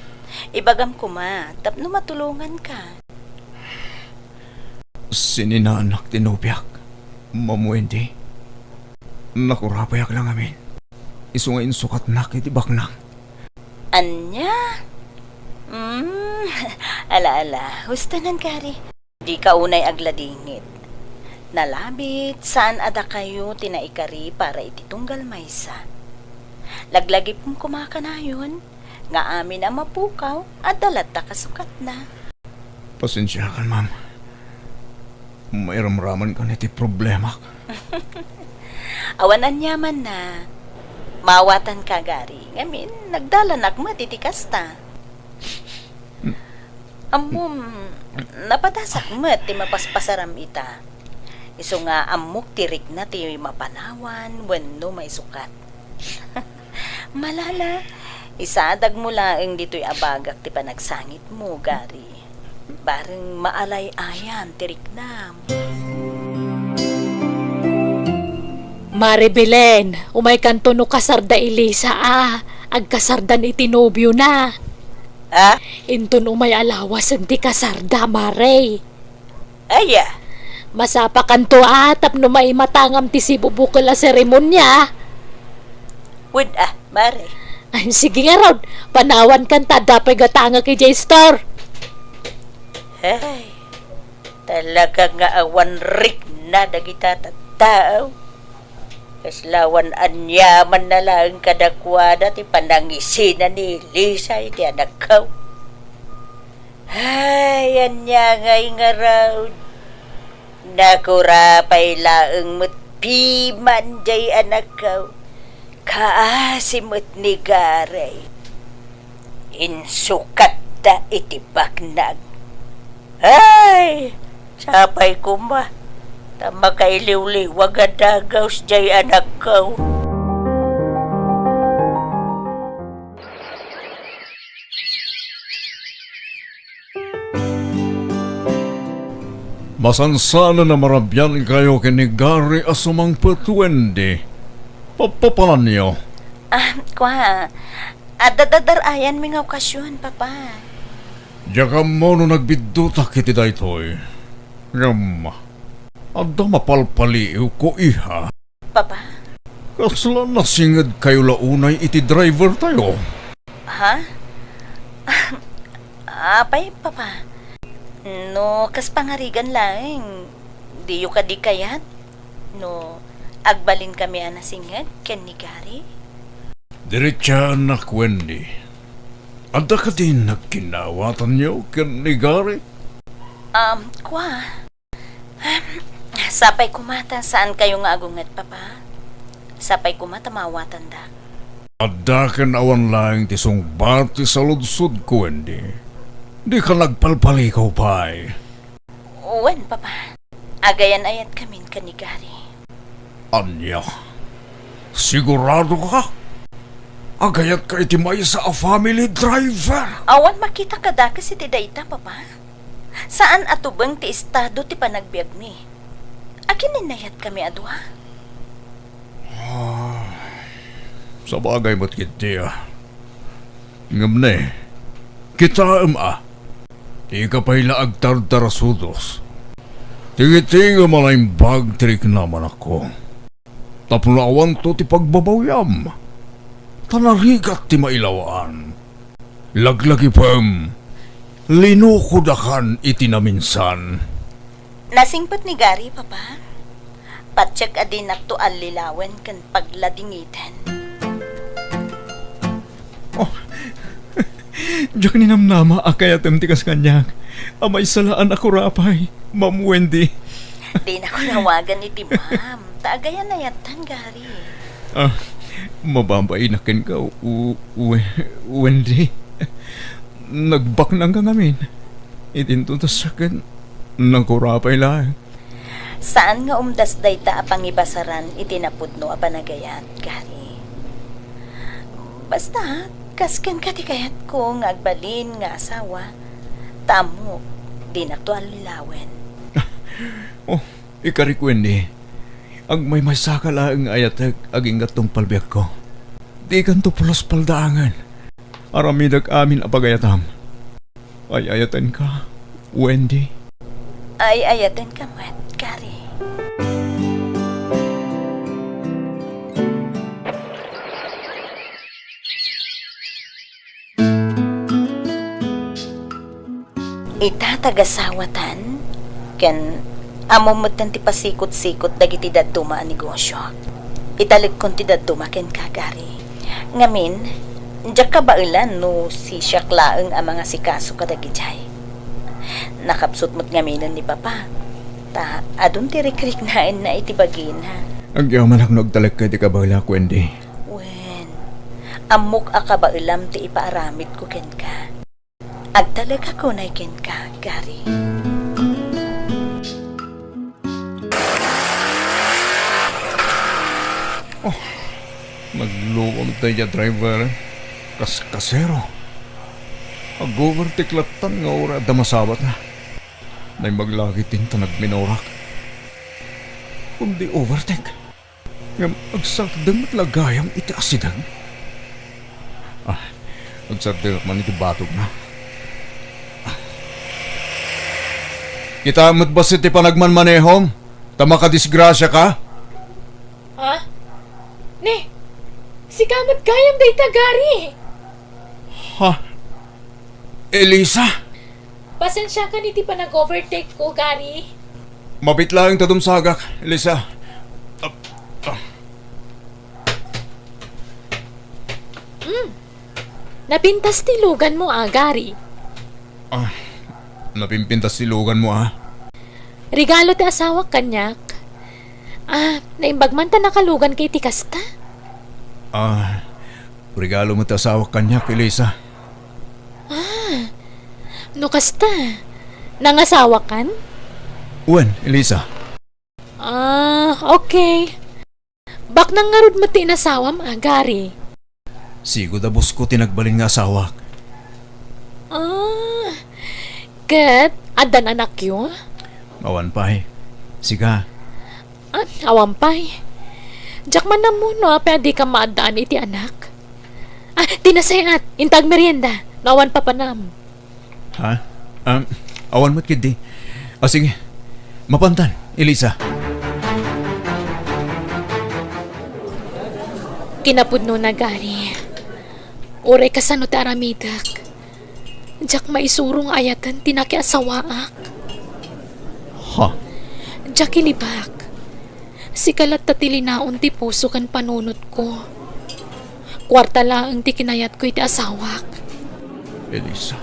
Ibagam koma, tapno matulonganka. Sininaanak ti nobiak, Ma'am Wendy. Nakurapayak la ngamin. Isu nga insukatnak iti baknang. Ania? Mm, ala, ala. Husto nan, Gary. Dika unay agladingit. Nalabit, saan a dakayo ti naikari para iti tunggal maysa. Laglagipem koma kanayon nga amin a mapukaw, adda latta kasukatna. Pasensiakan, ma'am. Mairamramankan iti problemak. Awan aniamanna. Maawatanka, Gary. Ngamin, nagdalanak met iti kasta. Ammom, napadasak met ti mapaspasaram ita. Isu nga ammok ti rikna ti mapanawan wenno maisukat. Malala, isadagmo laeng ditoy a bagak ti panagsangitmo, Gary. Bareng maalay-ayan ti riknam. Mare Belen, umaykanto no kasar da Elisa a agkasardan iti nobiona. Ha? Inton umay a lawasen ti kasarda, Mare. Aya? Masapakanto a tapno maimatangam ti sibubukel a seremonia. Wen a, Mare. Ay, sige ngarud, panawankan ta adda pay gatangek idiay store. Ay, talaga nga awan rikna dagita tattao. Kasla awan aniamanna laeng kadakuada ti panangisina ni Elisa iti anakko. Ay, ania ngay ngarud? Nakurapay laeng met piman jay anakko. Kaasi met ni Garay. Insukatta iti baknag. Ay, sapay koma, ta makailiwliwag a dagaus jay anakko. Masansanan a marabiankayo ken ni Gary a sumangpet, Wendy. Pappapananyo. Ah, kua, adda dadar-ayanmi nga okasion, Papa. Diak ammo no nagbiddutak iti daytoy. Ngem, adda mapalpaliiwko, iha. Papa? Kasla nasingedkayo la unay iti drivertayo? Ha? Apay, Papa? No kas pangarigan laeng, diyo kadi kayat? No agbalinkami a nasinged ken ni Gary? Diritsaannak, Wendy. Adda kadi nagkinnawatanyo ken ni Gary? Um, kua. Sapay koma ta saankayo nga agunget, Papa. Sapay koma ta maawatandak. Adda ken awan laeng ti sungbat ti saludsodko, Wendy. Dika nagpalpalikaw pay. Wen, Papa. Agayan-ayatkamin ken ni Gary. Ania? Sigurado ka? Agayatka iti maysa a family driver? Awan makita kadakes iti dayta, Papa. Saan a tubeng ti estado ti panagbiagmi. Agin-innayatkami a dua? Ah, sabagay met ketdi, a. Ngem ne, kitaem a, dika pay la agtardarasudos. Tingitingem a naimbag ti riknam, anakko. Tapno awanto ti pagbabawyam, ta narigat ti mailawaan. Laglagipem, linukodakan iti naminsan. Nasingpet ni Gary, Papa. Patiek a dinakto allilawen ken pagladingiten. Oh, diak ninamnama a kayatem ti kas kaniak. A maysa la a nakurapay, Ma'am Wendy. Dinako nawagan iti ma'am, ta agayan-ayattan, Gary. Ah, mababainak kenka, U-, We-, Wendy. Nagbaknangka ngamin. Iti inton ta saken, nakurapay laeng. Saan nga umdas dayta a pangibasaran iti napudno a panagayat, Gary. Basta, kas kenka ti kayatko nga agbalin nga asawa, ta ammok, dinakto allilawen. Oh, ikarik, Wendy. Agmaymaysaka laeng nga ayatek agingga tungpal biagko. Dikanto pulos paldaangen. Aramidek amin a pagayatam. Ay-ayatenka, Wendy. Ay-ayatenka met, Gary. Ita tagasawatan, ken ammo metten ti pasikot-sikot dagiti dadduma a negosio. Italekkon ti dadduma kenka, Gary. Ngamin, diak kabaelan no sisiak laeng a mangasikaso kadagidiay. Nakapsut met ngaminen ni Papa. Ta, adun ti rikriknaenna iti bagina. Agyamanak no agtalekka iti kabaelak, Wendy. Wen, ammok a kabaelam ti ipaaramidko kenka. Agtalekak unay kenka, Gary. Oh, nagluom tayo, driver. Kas-, kasero. Ag-overtake lattan nga uray adda masawatna. Naimbag la ketdin ta nagminorak. Kundi overtake. Ngem agsardeng met la gayam iti asideg. Ah, agsardengak man iti batogna. Ah. Kitaem met bassit ti panagmanmanehom, ta makadisgrasiaka. Ha? Ne, sika met gayam dayta, Gary. Ha? Elisa? Pasensiakan iti panag-overtake ko, Gary. Mabiit laeng ta dumsagak, Elisa. Ah, ah. Hmm. Napintas ti luganmo, a, Gary. Ah, napimpintas ti luganmo, a? Regalo ti asawak kaniak. Ah, naimbag man ta nakaluganka iti kasta? Ah, regalo met ti asawak kaniak, Elisa. Ah, no kasta, nangasawakan? Wen, Elisa. Ah, okay. Baknang ngarud met ti inasawam, a, Gary? Sigud a boss ko ti nagbalin nga asawak. Ah, ket addan anakyo? Awan pay. Sika? Ah, awan pay. Diak man ammo no apay a dika maaddaan iti anak. Ah, ti nasayaat, inta agmerienda, no awan papanam. Ha? Um, awan met ketdi. Ah, sige. Mapantan, Elisa. Kinapudnona, Gary. Uray kasano ti aramidek, diak maisuro nga ayaten ti nakiasawaak. Ha? Diak ilibak. Sika latta ti linaon ti puso ken panunotko. Kuarta laeng ti kinayatko iti asawak. Elisa.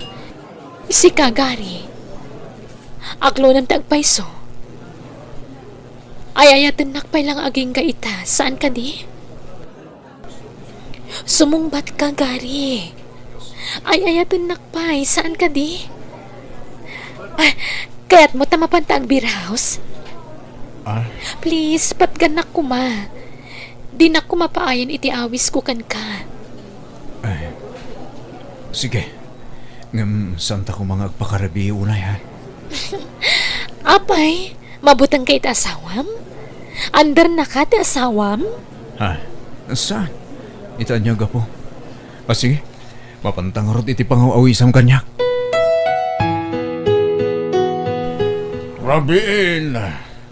Sika, Gary. Aklonem ti agpayso. Ay-ayatennak pay la nga agingga ita, saan kadi? Sumungbat ka, Gary. Ay-ayatennak pay, saan kadi? Ah, kayatmo ta mapanta agbiraos? Ah? Please, patgannak koma. Dinak koma paayen iti awisko kenka. Ay, sige. Ngem, saanta koma nga agpakarabii unay, ha? Apay, mabutengka iti asawam? Undernaka ti asawam? Ha? Saan? Ita ania gapu? Ah, sige. Mapanta ngarud iti pangaw-awisam kaniak. Rabiin,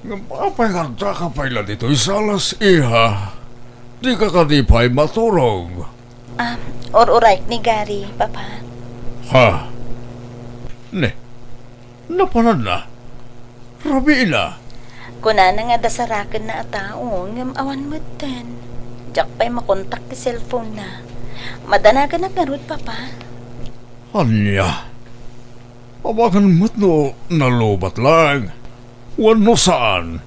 ngem apay nga addaka pay la ditoy salas, iha? Dika kadi pay maturog? Ah, ur-urayek ni Gary, Papa. Ha? Ne, napananna? Rabiina? Kunana nga adda sarakenna a tao, ngem awan metten. Diak pay makontak ti cellphone-na. Madanagannak ngarud, Papa. Ania? Amangan met no nalubat laeng, wenno saan.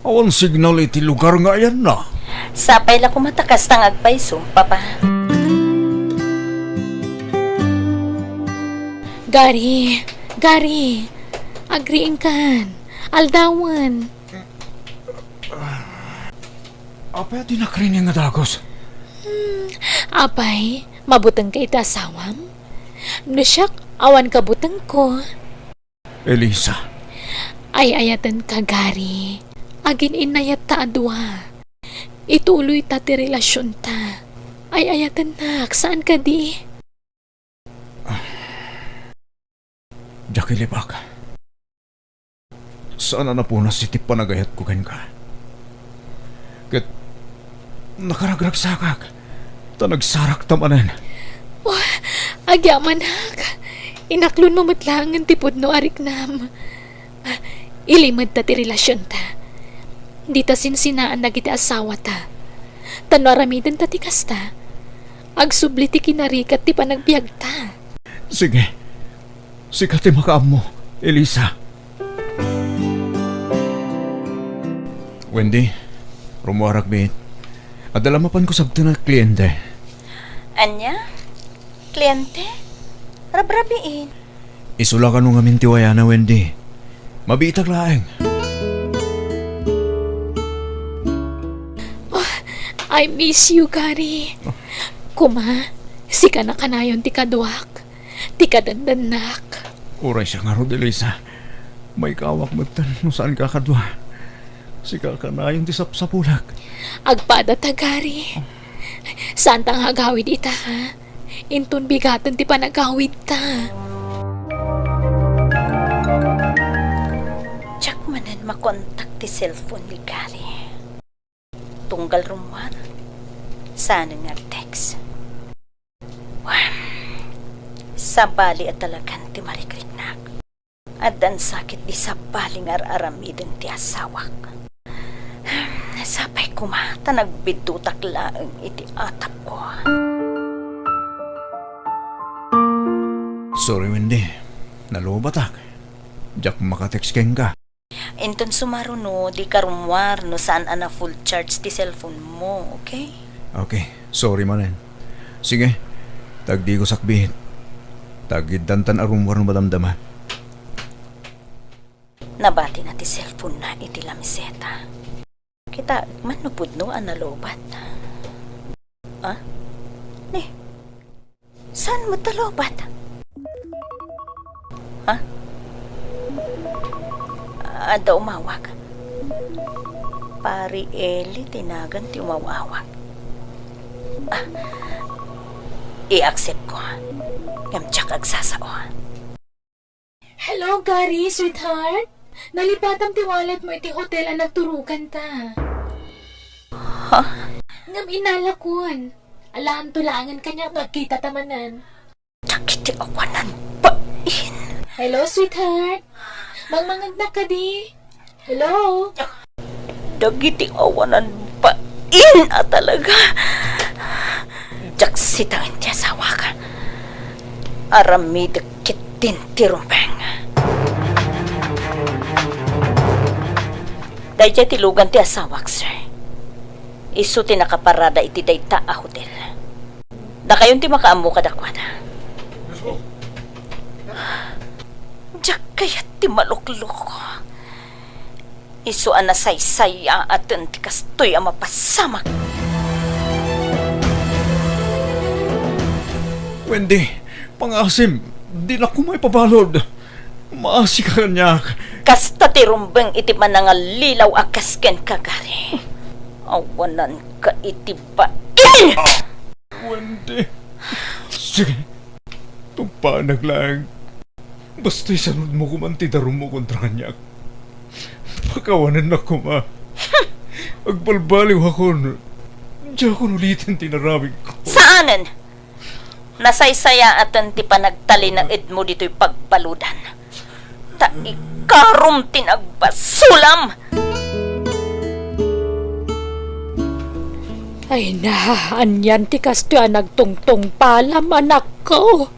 Awan signal iti lugar nga ayanna. Sapay la koma ta kasta nga agpayso, Papa. Gary, Gary, agriingkan, aldawen. Apay a di nakriing nga dagus? Hmm, apay, mabutengka iti asawam? No siak, awan kabutengko. Elisa. Ay-ayatenka, Gary. Agin-innayatta a dua. Ituloyta ti relasionta. Ay-ayatennak, saan kadi? Diak ilibak. Saan a napunas iti panagayatko kenka. Ket nakaragragsakak, ta nagsarakta manen. Oh, agyamanak. Inaklonmo met laengen ti pudno a riknam. Ilimedta ti relasionta. Dita sinsinaan dagiti asawata. Ta no aramidenta ti kasta, agsubli ti kinarigat ti panagbiagta. Sige. Sika ti makaammo, Elisa. Wendy, rummuarak biit. Adda la mapanko sabten a kliente. Ania? Kliente? Rabrabiin. Isu la kano ngamin ti wayana, Wendy. Mabiitak laeng. Oh, I miss you, Gary. Oh. Kuma, sika na kanayon ti kaduak, ti kadendennak. Uray siak ngarud, Elisa. Maikawak metten no saan ka kadua. Sika kanayon ti sapsapulak. Agpada ta, Gary. Saanta nga agawid ita, ha? Inton bigaten ti panagawidta. Diak manen makontak ti cellphone ni Gary. Tunggal rummuar, saanen nga agtext. Wen, sabali a talagan ti marikriknak. Addan sakit di sabali nga ar-aramiden ti asawak. Sapay koma ta nagbiddutak laeng iti atapko. Sorry, Wendy. Nalubatak. Diak makatext kenka. Inton sumaruno, dika rummuar no saan a na-full charge ti cellphone mo, okay? Okay. Sorry manen. Sige. Tagdigosak biit. Tagiddantan a rummuar no madamdama. Nabati na ti cellphone na iti lameseta. Kitaek man no pudno a nalubat. Ah? Ni, saan met ta lubat? Ha? Adda umawag. Pari Eli ti nagan ti umaw-awag. Ah, i-accept ko. Ngem diak agsasao. Hello, Gary, sweetheart. Nalipatam ti wallet mo iti hotel a nagturoganta. Ha? Ngem inalakon. Alaanto laengen kaniak no agkitata manen. Dagiti awanan bain. Hello, sweetheart. Mangmangegnak kadi? Hello? Dagiti awanan bain a talaga. Diak sitaen ti asawak. Aramidek ketdin ti rumbeng. Daydiay ti lugan ti asawak, sir. Isu ti nakaparada iti dayta a hotel. Dakayon ti makaammo kadakuada. Diak kayat ti malukloko. Isu a nasaysayaat ti kastoy a mapasamak. Wendy, pangasim, dinak koma ipabalud. Maasika kaniak. Kasta ti rumbeng iti panangallilaw a kas kenka, Gary. Awananka iti bain! Wendy. Sige. Tumpanak laeng. Basta isanudmo koman ti darummo kontra kaniak. Pakawanennak koma. Agbalbaliwakon. Diakon uliten ti inaramidko. Saanen! Nasaysayaaten ti panagtalinaedmo ditoy pagbaludan. Ta ikarom ti nagbasolam! Ay na, anian ti kastoy a nagtungtungpalam, anakko?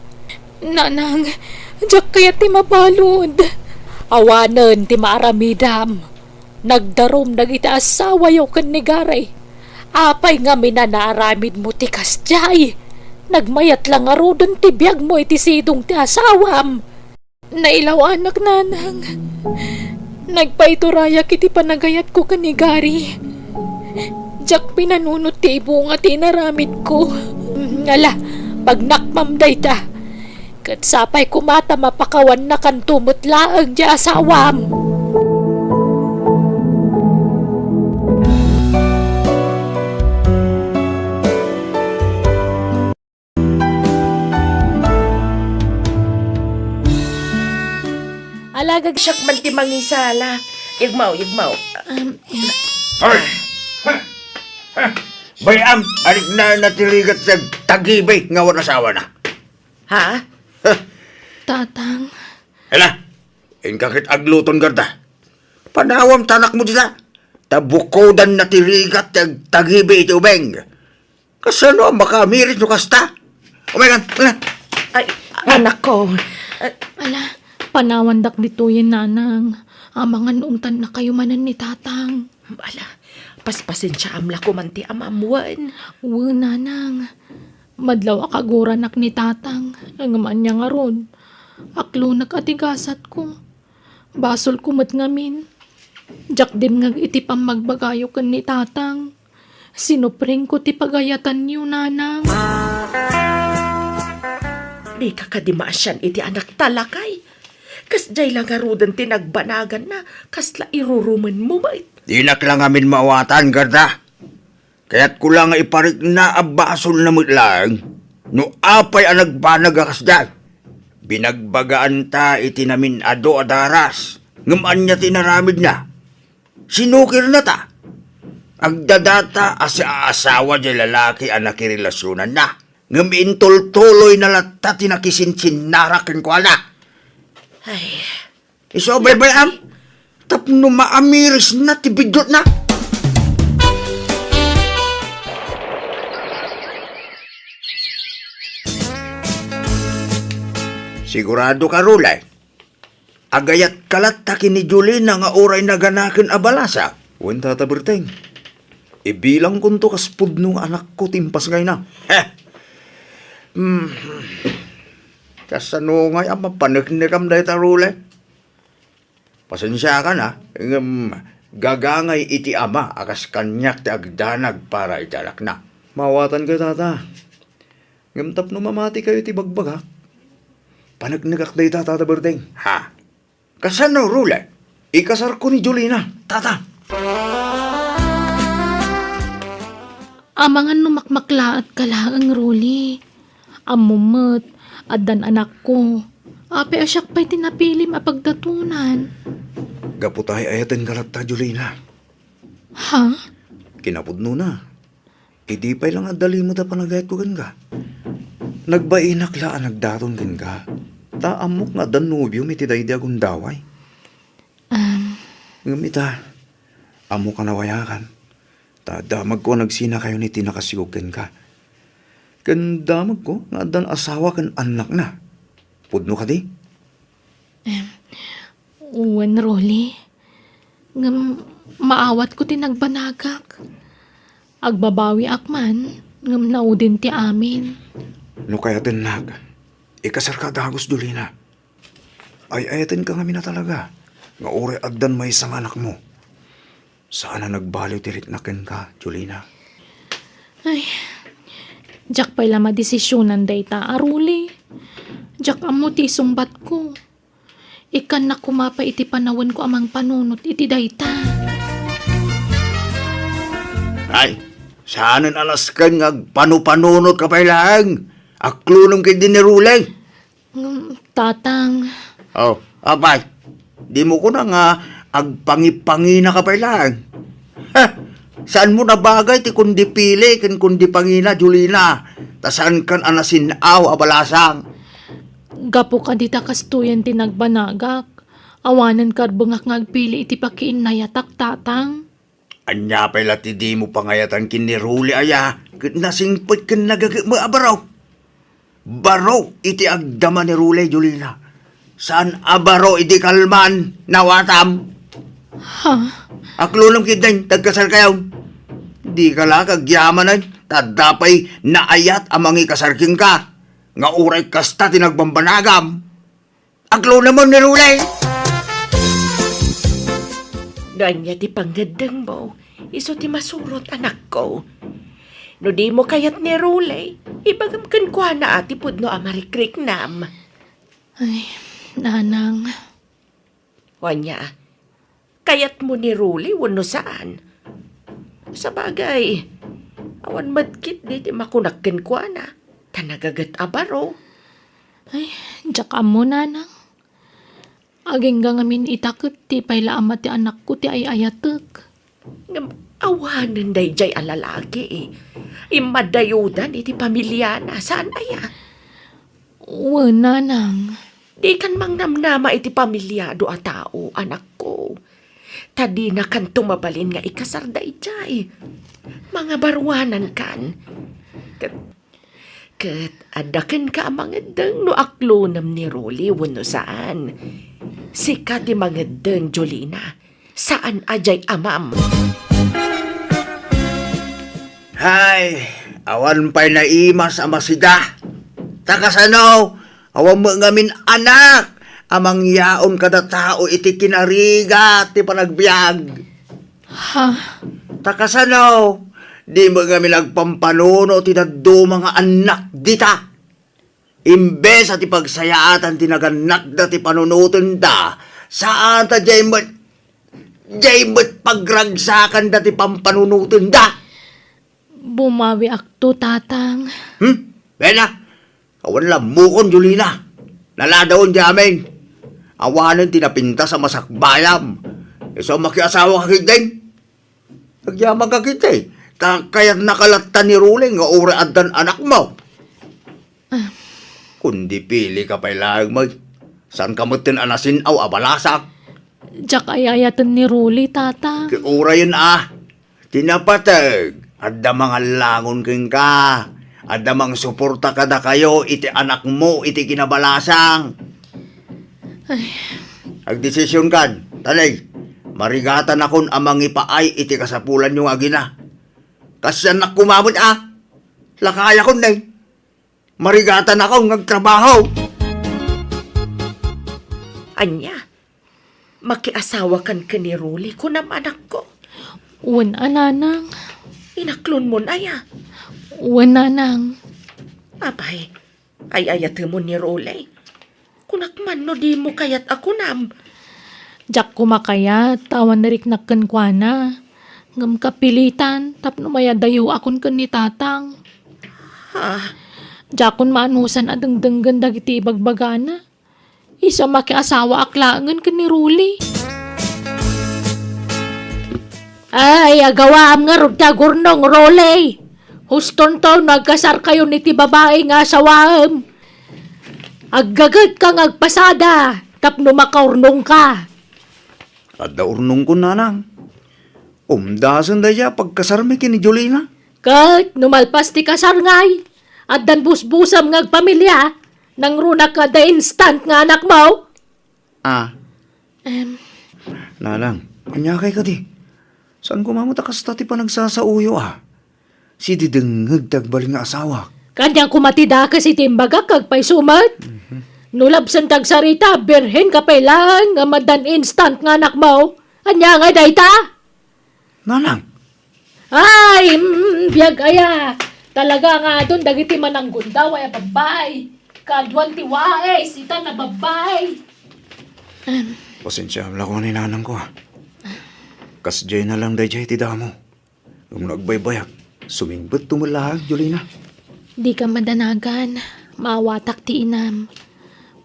Nanang, diak kayat ti mabalud. Awanen ti maaramidam. Nagdarum dagiti asawayo ken ni Gary. Apay ngamin a naaramidmo ti kasdiay? Nagmayat la ngaruden ti biagmo iti sidong ti asawam. Nailaw-anak, nanang. Nagpaiturayak iti panagayatko ken ni Gary. Diak pinanunot ti ibunga ti inaramidko. Ala, pagnakmam dayta. Ket sapay koma ta mapakawannakanto met laeng ti asawam. Alagad siak man ti mangisala. Yegmaw, yegmaw. Um, Hoy! Bay-am, anik na natirigat sa tagibi nga awan asawana. Ha? Tatang. Hala, inka ket agluton garda. Panawam ta anakmo dita. Ta bukodan na ti rigat ti agtagibi iti ubeng. Kasano a makaamirit no kasta? Umengan, umengan. Ay, anakko. Ala, panawandak ditoyen, nanang. Amangan no ungtannakayo manen ni tatang. Ala, paspasensiaam la koman ti amam wen. Wen, nanang. Madlaw a kaguranak ni tatang, ngem ania ngarud? Aklonek a ti gasatko. Basolko met ngamin. Diak dimngeg iti pammagbagayo ken ni tatang. Sinupringko ti pagayatanyo, nanang. Dika kadi maasian iti anakta, lakay. Kasdiay la ngaruden ti nagbanaganna, kasla irurumenmo met. Dinak la ngamin maawatan, Gerda. Kayatko la nga iparikna a basolna met laeng no apay a nagbanag a kasdiay. Binagbagaanta iti namin-adu a daras, ngem ania ti inaramidna? Sinukirna ta. Agdadata a siaasawa diay lalaki a nakirelasionanna, ngem intultuloyna latta ti nakisinsinnarak kenkuana. Ay. Isu a baybay-am, tapno maamirisna ti biddutna. Sigurado ka, Rule? Agayatka latta ken ni Jolina nga uray naganaken a balasa? Wen, Tata Berteng. Ibilangkonto kas pudno nga anakko ti impasngayna. Heh! Hmm. Kasano ngay a mapaneknekam dayta, Rule? Pasensiakan, a, ngem gagangay iti ama a kas kaniak ti agdanag para iti anakna. Maawatan kayo, Tata. Ngem tapno mamati kayo iti bagbagak, paneknekak dayta, Tata Berteng. Ha? Kasano, Rule? Ikasarko ni Jolina, Tata. Amangan no makmaklaatka laeng, Rule. Ammom met, addan anakko. Apay a siak pay ti napilim a pagdatonan? Gapu ta ay-ayatenka latta, Jolina. Ha? Kinapudnona, idi pay la nga adda limed a panagayatko kenka, nagbainak la a nagdaton kenka, ta ammok nga adda nobiom iti daydi a gundaway. Am. Ngem ita, ammok a nawayakan, ta damagko a nagsinakayon iti nakasigog kenka. Ken damagko nga addan asawa ken annakna. Pudno kadi? Em, wen, Rule. Ngem maawatko ti nagbanagak. Agbabawiak man, ngem naudin ti amin. No kayatennak, ikasarka dagus, Jolina. Ay-ayatenka ngamin a talaga nga uray addan maysa nga anakmo. Saan a nagbaliw ti riknak kenka, Jolina. Ay, diak pay la madesisionan dayta a, Rule. Diak ammo ti isungbatko. Ikkannak koma pay iti panawenko a mangpanunot iti dayta. Ay, saanen a nasken nga agpanupanunotka pay laeng. Aklonem ketdi ni Rule. Ngem, Tatang. Oh, apay, dimo kuna nga agpangipanginaka pay laeng? Heh, saanmo nabagay ti kundi pili ken kundi pangina, Jolina, ta saankan a nasin-aw a balasang. Gapu kadi ta kastoyen ti nagbanagak, awanen karbengak nga agpili iti pakiinnayatak, Tatang. Ania pay la ti dimo pangayatan ken ni Rule aya ket nasingpet ken nagagekme a baro? Baro iti agdama ni Rule, Jolina. Saan a baro iti kalman, nawatam. Ha? Aklonem ketdin, tagkasarkayon. Dika la kagyamanen, ta adda pay naayat a mangikasar kenka, nga uray kasta ti nagbambanagam. Aglunamen ni Rule! No ania ti pangngeddengmo, isu ti masurot, anakko. No dimo kayat ni Rule, ibagam kenkuana a ti pudno a marikriknam. Ay, nanang. O ania, kayatmo ni Rule wenno saan? Sabagay, awan met ketdi ti makunak kenkuana, ta nagaget a baro. Ay, diak ammo, nanang. Agingga ngamin ita ket ti pay la ama ti anakko ti ay-ayatek. Ngem awanen daydiay a lalaki. Immadayudan iti pamiliana, saan aya? Wen, nanang. Dikan mangnamnama iti pamiliado a tao, anakko. Ta dinakanto mabalin nga ikasar daydiay. Mangabaruanankan. Ket, ket adda kenka a mangeddeng no aklonem ni Rule wenno saan. Sika ti mangeddeng, Jolina. Saan a diay amam. Hay, awan pay naimas a masida. Ta kasano, awan met ngamin anak a mangyaon kada tao iti kinarigat ti panagbiag. Ha? Ta kasano, di met ngamin agpampanunot ti dadduma nga annak dita. Imbes a ti pagsayaatan ti nagannakda ti panunotenda, saan ta diay met, diay met pagragsakanda ti pampanunotenda. Bumawiakto, Tatang. Hmm? Bella, awan lammukon, Jolina. Naladawen ti amin. Awanen ti napintas a masakbayam. Isu makiasawa ka ketdin. Agyamanka ketdi, ta kayatnaka latta ni Rolly nga uray addan anakmo. Ah. Kundi pilika pay laeng met. Saanka metten a nasin-aw a balasang? Diak ay-ayaten ni Rolly, Tata. Ket urayen a, ti napateg, adda mangallangon kenka. Adda mangsuporta kadakayo iti anakmo iti kinabalasang. Ay. Agdesisionkan, ta nay, marigatanakon a mangipaay iti kasapulanyo nga agina. Kasdiay koma met a, lakayakon nay. Marigatanakon nga agtrabaho. Ania? Makiasawakan ken ni Rolly, kunam, anakko? Wen a, Nanang. Inaklonmon aya? Wen, Nanang. Apay, ay-ayatemon ni Rolly? Kunak man no dimo kayat a kunam. Diak koma kayat, ta awan nariknak kenkuana. Ngem kapilitan, tapno mayadayoakon ken ni Tatang. Ha? Diakon maanusan a dengdenggen dagiti ibagbagana. Isu a makiasawaak laengen ken ni Rolly. Ay, agawaam ngarud ti agurnong, Rolly. Hustonto no agkasarkayon iti babai nga asawaem. Aggagetka nga agpasada tapno makaurnongka. Adda urnongko, Nanang. Umdasen dayta pagkasarmi ken ni Jolina. Ket no malpas ti kasar ngay, addan busbusam nga agpamilia, nangrunak nga adda instant nga anakmo. Ah. Em. Nanang, ania kay kadi? Saan koma met a kasta ti panagsasaoyo a? Sididengngeg ti agbalin nga asawak. Kaniak koma ti dakes iti imbagak, agpayso met. Mhm. No labsen ti agsarita, birhen ka pay laeng nga addan instant nga anakmo. Ania ngay dayta? Nanang. Ay, mm, biag aya. Talaga nga adun dagiti mananggundaway a babbay. Kaaduan ti wais ita a babbay. Em. Pasensiaem la koma ni nanangko, ah. Kasdiay na lang daydiay ti damo. Ngem no agbaybayak, sumingbetto met laeng, Jolina. Dika madanagan, maawatak ti inam.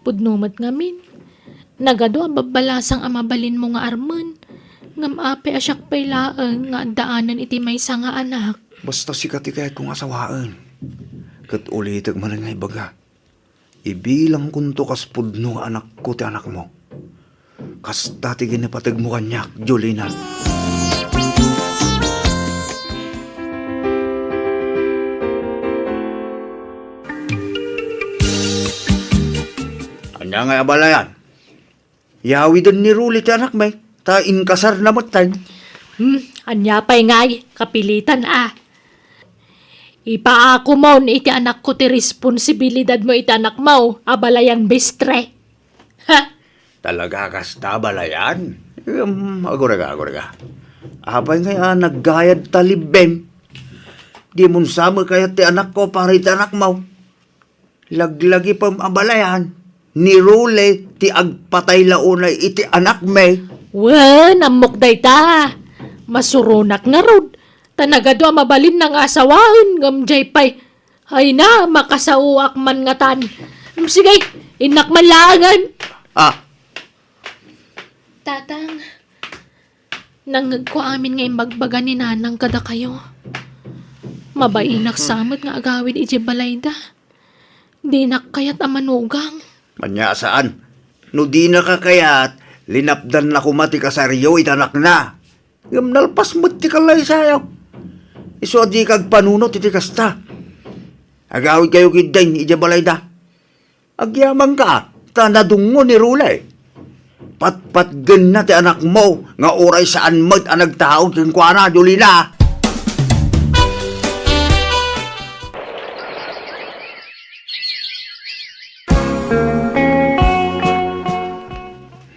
Pudno met ngamin, nagadu a babbalasang a mabalinmo nga armen, ngem apay a siak pay laeng nga addaanen iti maysa nga anak? Basta sika ti kayatko nga asawaen. Ket ulitek manen nga ibaga, ibilangkonto kas pudno nga anakko ti anakmo. Kasta ti ginapategmo kaniak, Jolina. Ania ngay a balayan? Yawiden ni Rolly ti anakmi, ta inkasarna metten. Hmm, ania pay ngay, kapilitan a. Ipaakomon iti anakko ti responsibilidadmo iti anakmo a balayan mestre. Ha? Talaga kasta, balayan? Em, agurega, agurega. Apay ngay a naggayad ta libbem? Dimon sa met kayat ti anakko para iti anakmo? Laglagipem a balayan, ni Rolly ti agpatay la unay iti anakmi. Wen, ammok dayta. Masuronak ngarud, ta nagadu a mabalinna nga asawaen, ngem diay pay. Ay na, makasaoak man ngatan. Em, sige, innak man laengen. Ah. Tatang, nangngegko amin nga imbagbaga ni Nanang kadakayo. Mabainak sa met nga agawid idiay balayda. Dinak kayat a manugang. Ania a saan? No dinaka kayat, linapdanna koma ti kasaryo iti anakna. Ngem nalpas met ti kallaysayo. Isu a dika agpanunot iti kasta. Agawidkayo ketdin idiay balayda. Agyamanka, ta nadungngo ni Rolly. Patpatgenna ti anakmo nga uray saan met a nagtaud kenkuana, Jolina.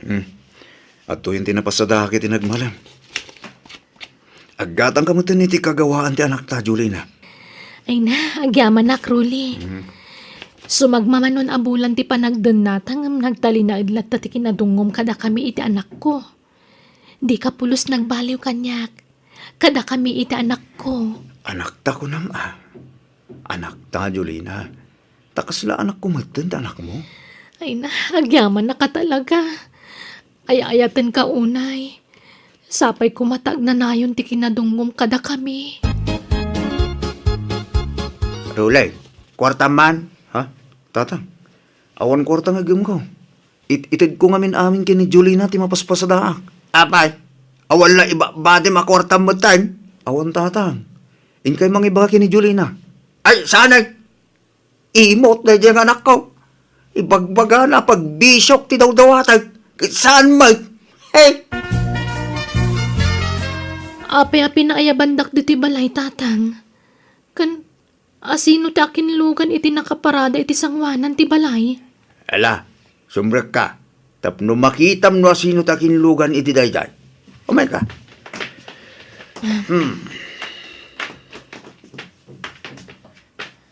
Hmm. Adtoyen ti napasadaak iti nagmalem. Aggatangka metten iti kagawaan ti anakta, Jolina. Ay na, agyamanak, Rolly. Mhm. Sumagmamano a bulan ti panagdennata ngem nagtalinaed latta ti kinadungngom kadakami iti anakko. Dika pulos nagbaliw kaniak. Kadakami iti anakko. Anakta, kunam a? Anakta, Jolina. Ta kasla anakko metten ti anakmo? Ay na, agyamannaka talaga. Ay-ayatenka unay. Sapay koma ta agnanayon ti kinadungngom kadakami. Rolly, kuartam man? Ha? Tatang, awan kuarta nga iggemko. It-, itedko ngamin amin ken ni Jolina ti mapaspasadaak. Apay, awan la ibabatim a kuartam metten? Awan, Tatang. Inkay mangibaga ken ni Jolina. Ay, saan ay? Imot daydiay nga anakko. Ibagbagana a pagbisiok ti dawdawatek. Ket saan met? Hey! Apay a pinaayabandak ditoy balay, Tatang? Ken asino ti akinlugan iti nakaparada iti sangoanan ti balay? Ala, sumrekka. Tapno makitam no asino ti akinlugan iti daydiay. Umayka. Hmm.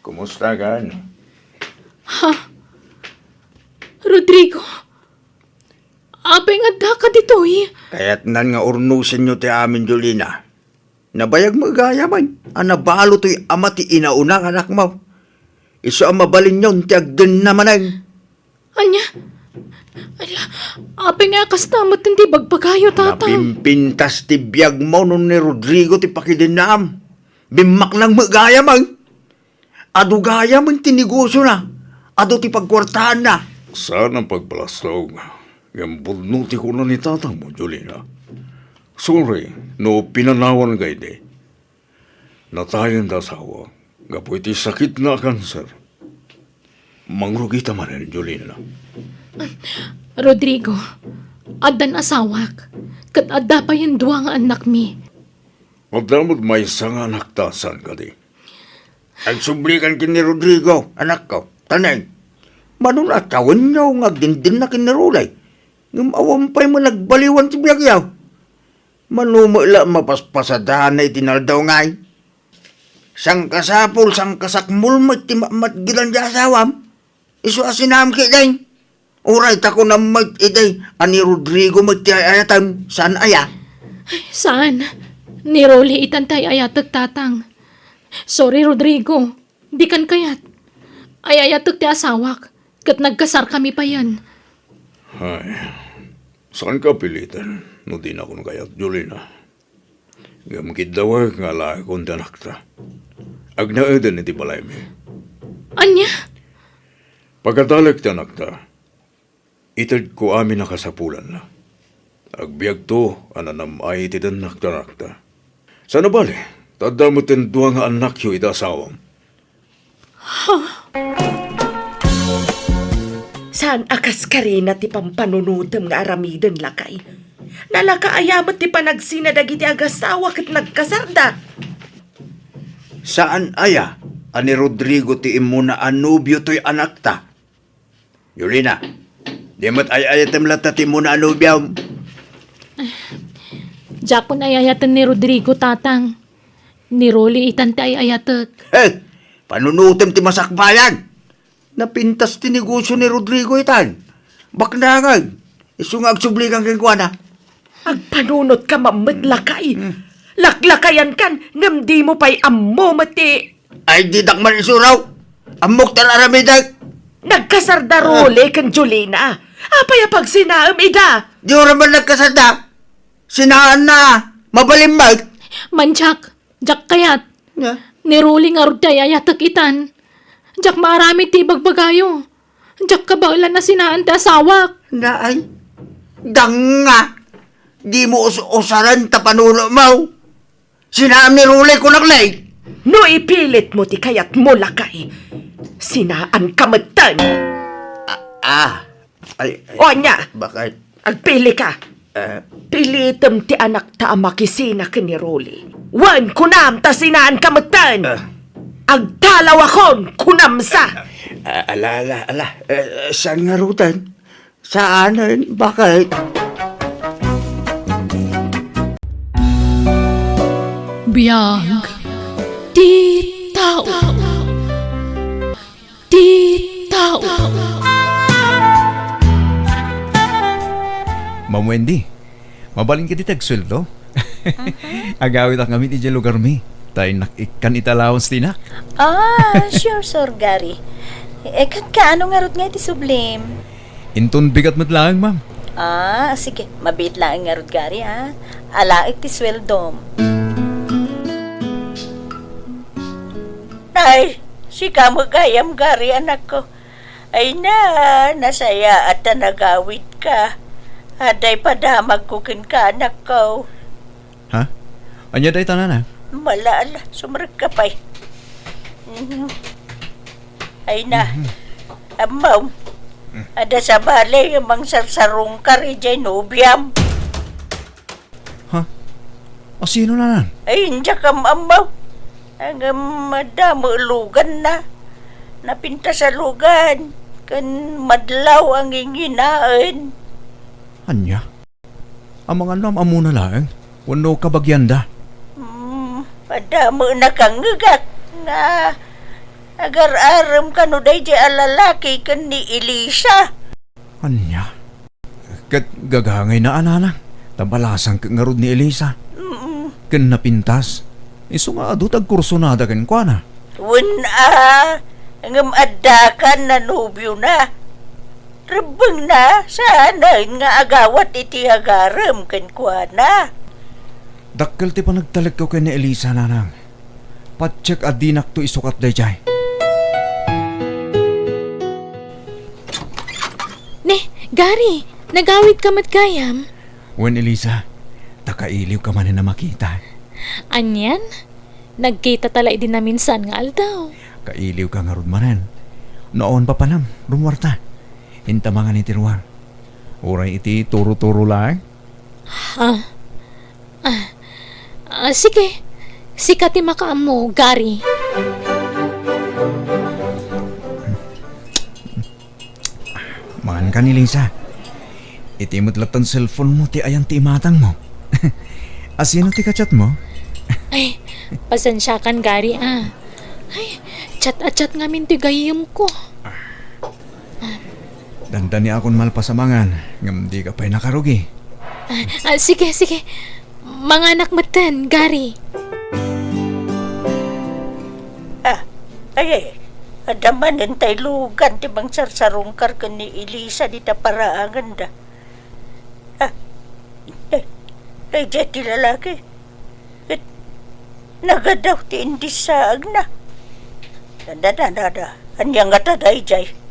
Kumusta kan? Ha? Rodrigo? Apay nga addaka ditoy? Kayatnan nga urnosenyo ti amin, Jolina. Nabayag met gayam a nabalo toy ama ti inauna nga anakmo. Isu a mabalinyon ti agdenna manen. Ania? Ala, apay nga kasta met ti bagbagayo, Tatang? Napimpintas ti biagmo no ni Rodrigo ti pakidennaam. Bimmaknang met gayam. Adu gayam ti negosiona, adu ti pagkuartaanna. Saan a pagbalastog, ngem pudno ti kuna ni tatangmo, Jolina. Sorry no pinanawanka idi. Natayen ti asawa gapu iti sakitna a kanser. Mangrugita manen, Jolina. Rodrigo, addan asawak, ket adda payen dua nga annakmi. Adda met maysa nga anakta, saan kadi? Agsublikan ken ni Rodrigo, anakko. Taneng, mano a tawenyo nga agdindinna ken ni Rolly? Ngem awan pay met nagbaliwan ti biagyo. Mano met la mapaspasadana iti naldaw ngay? Sangkasapul, sangkasakmul met ti matmatgedan ti asawam. Isu a sinaam ketdin. Uray ta kunam met idi a ni Rodrigo met ti ay-ayatem, saan aya? Ay, saan? Ni Rolly itan ti ay-ayatek, Tatang. Sorry, Rodrigo. Dikan kayat. Ay-ayatek ti asawak, ket nagkasarkami payen. Ay, saanka piliten no dinakon kayat, Jolina. Ngem kiddawek nga alaekon ti anakta. Agnaeden iti balaymi. Ania? Pagtalek ti anakta, itedko amin a kasapulanna. Agbiagto a nanam-ay iti dennak ti anakta. Saan a bale, ta adda met ti dua nga annakyo iti asawam. Saan a kaskarina ti pampanunotem nga aramiden, lakay? Nalaka aya met ti panagsina dagiti agasawa ket nagkasarda? Saan aya a ni Rodrigo ti immuna a nobio toy anakta? Jolina, di met ay-ayatem latta ti immuna a nobiom? Diakon ay-ayaten ni Rodrigo, Tatang. Ni Rolly itan ti ay-ayatek. Eh, panunotem ti masakbayan. Napintas ti negosio ni Rodrigo itan. Baknangan. Isu nga agsublikan kenkuana. Agpanunotka met, lakay. Hmm. Laklakayankan, ngem dimo pay ammo met ti... Ay, didak man isuro. Ammok ti ar-aramidek. Nagkasarda Rolly ken Jolina. Apay a pagsinaem ida? Di ura man nagkasarda. Sinaanna. Mabalin met. Mandiak, diak kayat. Nia? Ni Rolly ngarud ti ay-ayatek itan. Diak maaramid ti ibagbagayo. Diak kabaelan a sinaan ti asawak. Naay, danga. Dimo us-usaren ta panunomo. Sinaam ni Rolly, kunak, lay. No ipilitmo ti kayatmo, lakay, sinaanka metten. Ah, ah. Ay, ay. O, ania? Bakit? Agpilika. Ah. Pilitem ti anakta a makisina ken ni Rolly. Wen, kunam ta sinaanka metten. Ah. Agtalawakon, kunamsa. Ah, ala, ala, ala. Eh, saan ngaruden? Saanen? Bakit? Biag ti tao. Ti tao. Ma'am Wendy, mabalin kadi ti agsueldo? Mhm. Agawitak ngamin idiay lugarmi. Ta innak ikkan iti allowance ti inak. Ah, sure, Sir Gary. Eh, ket kaano ngarud nga iti sublim? Inton bigat met laeng, ma'am. Ah, sige. Mabiit laeng ngarud, Gary, ah. Alaek ti sueldom. Ay, sika met gayam, Gary, anakko. Ay na, nasayaat ta nagawidka. Adda padamagko kenka, anakko. Ha? Ania dayta, nanang? Mala, ala, sumrekka pay. Mhm. Ay na. Mhm. Ammo. Mm. Adda sabali nga mangsarsarungkar idiay nobiam. Ha? Asino, nanang? Ay, diak am-ammo. Ngem adda met luganna. Napintas a lugan. Ken madlaw a nginginaen. Ania? Amangan no am-ammona laeng wenno kabagianda? Hmm, adda met nakangngegak nga agar-arem kano daydiay a lalaki ken ni Elisa. Ania? Ket gagangayna a, nanang, ta balasang ket ngarud ni Elisa. Mm-mm. Ken napintas. Isu nga adu ti agkursunada kenkuana. Wen a, ngem adda kan a nobiona. Rebbengna, saanen nga agawat iti agarem kenkuana. Dakkel ti panagtalekko ken ni Elisa, nanang. Patiek a dinakto isukat daydiay. Ne, Gary, nagawidka met gayam? Wen, Elisa, ta kailiwka manen a makita. Anian? Nagkitata la idi naminsan nga aldaw. Kailiwka ngarud manen. No awan papanam, rummuarta. Inta mangan iti ruar. Uray iti turo-turo laeng. Ha? Ah, ah, sige. Sika ti makaammo, Gary. Mangan ka ni Lisa. Iti met latta nga cellphone mo ti ayan ti imatang mo. Asino ti kachat mo? Ay, pasensiakan, Gary, ah. Ay, chat a chat ngamin ti gayyem ko. Dandani akon malpas a mangan, ngem dika pay nakarugi. Ah, ah, sige, sige. Manganak metten, Gary. Ah, ay, ay. Adda manen tay lugan ti mangsarsarungkar ken ni Elisa dita paraanganda. Ah, ay, ay, daydiay ti lalaki. Ket nagadaw ti indissaagna. Da, da, da, da, da. Ania ngata daydiay?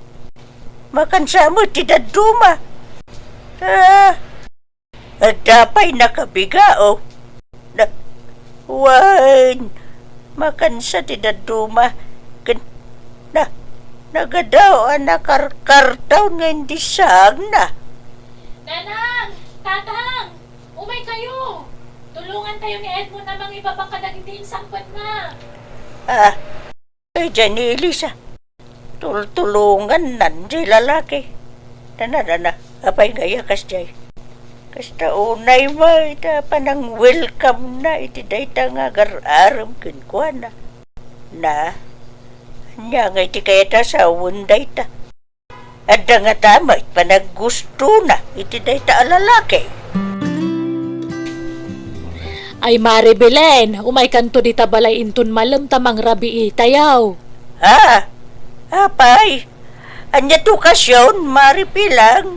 Makansa met ti dadduma. Ah, adda pay nakabigao. Na, wen, makansa ti dadduma. Ken, na, nagadaw a nakarkartaw nga indissaagna. Nanang! Tatang! Umay kayo! Tulongan tayo ni Edmond a mangibaba kadagiti insangpetna. Ah, ay, daydiay ni Elisa. Tultulongannan jay lalaki. Dana, dana. Apay nga iya kasjay? Kasta unay met ita panang-welcome na iti dayta nga agar-arem kenkuana. Na, ania nga iti kayat a sawen dayta? Adda ngata met panaggustona iti dayta a lalaki. Ay, Mare Belen, umaykanto dita balay inton malem ta mangrabiitayo. Ha? Apay? Ania ti okasion, Mare Pilang?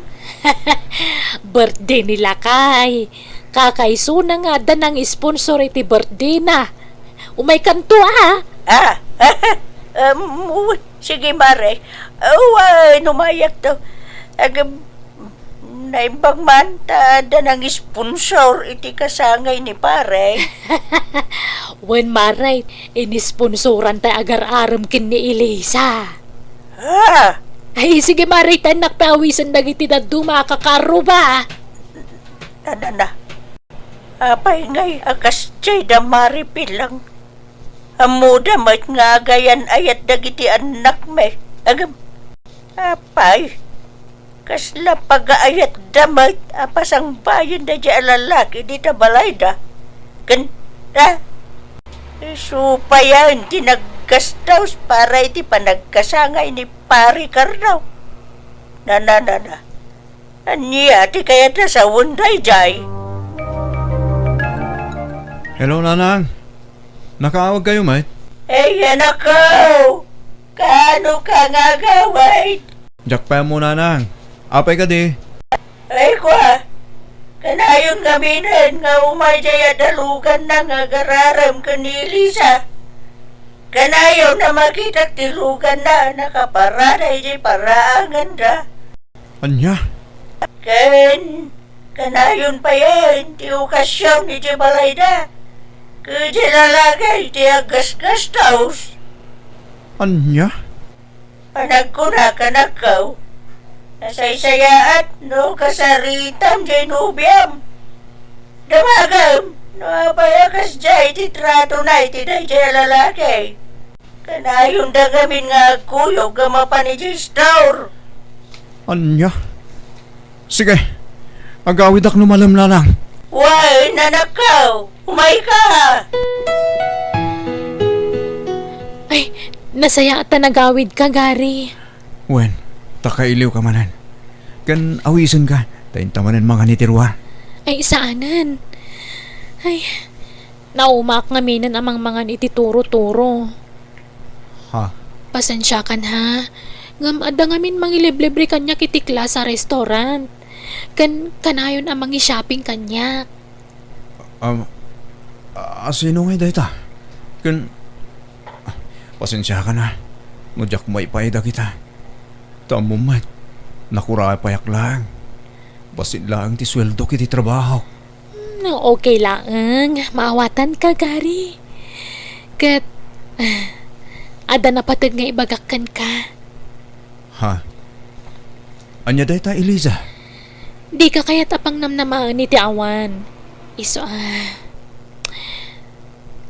Birthday ni lakay. Kakaisuna nga adda nang-sponsor iti birthday na. Umaykanto, a. Ah, um, uy, sige, Mare. Uy, numayak to. Ag-, naimbag man, ta adda nang-sponsor iti kasangay ni Pare. Wen, Mare, inisponsoran tay agar-arem ken ni Elisa. Ah! Ay, sige, Mare, ta innak pay awisen dagiti dadduma a kakarruba. Nanana. Apay ngay a kasdiay da Mari Pilang? Ammoda met nga agayan-ayat dagiti annakmi. Agem, apay, kasla pagaayatda met a pasangbayen daydiay a lalaki dita balayda? Ken, a, isu payen ti naggastos para iti panagkasangay ni Pari Carlo. Nananana. Ania ti kayat a sawen daydiay? Hello, Nanang. Nakaawagkayo met? Ay, anakko! Kaano ka nga agawid? Diak pay ammo, Nanang. Apay kadi? Ay, kua! Kanayon ngaminen nga umay daydiay a daluganna nga agararem ken ni Elisa. Kanayon a makitak ti luganna a nakaparada idiay paraanganda. Ania? Ken kanayon payen ti okasion iti balayda. Ket ti lalaki ti aggasgastos. Ania? A nagkuna kanakkaw, nasaysayaat no kasaritam diay nobiam. Damagem no apay a kasdiay ti tratona iti daydiay a lalaki. Kanayonda ngamin nga agkuyog a mapan idiay store. Ania? Sige, agawidak no malem, Nanang. Wen, anakko, umayka. Ay, nasayaat ta nagawidka, Gary. Wen, ta kailiwka manen. Ken awisenka, ta inta manen mangan iti ruar. Ay, saanen. Ay, naumaak ngaminen a mangmangan iti turo-turo. Ha? Pasensiakan, ha. Ngem adda ngamin mangiliblibre kaniak iti class a restaurant. Ken kanayon a mangi-shopping kaniak. Um, a, a, sino ngay dayta? Ken, ah, pasensiakan a, no diak maipaay dagita. Ta ammom met, nakurapayak laeng. Bassit laeng ti sueldok iti trabahok. Hmm, okay laeng. Maawatanka, Gary. Ket, ah, adda napateg nga ibagak kenka. Ha? Ania dayta, Eliza? Dika kayat a pangnamnamaen iti awan. Isu a,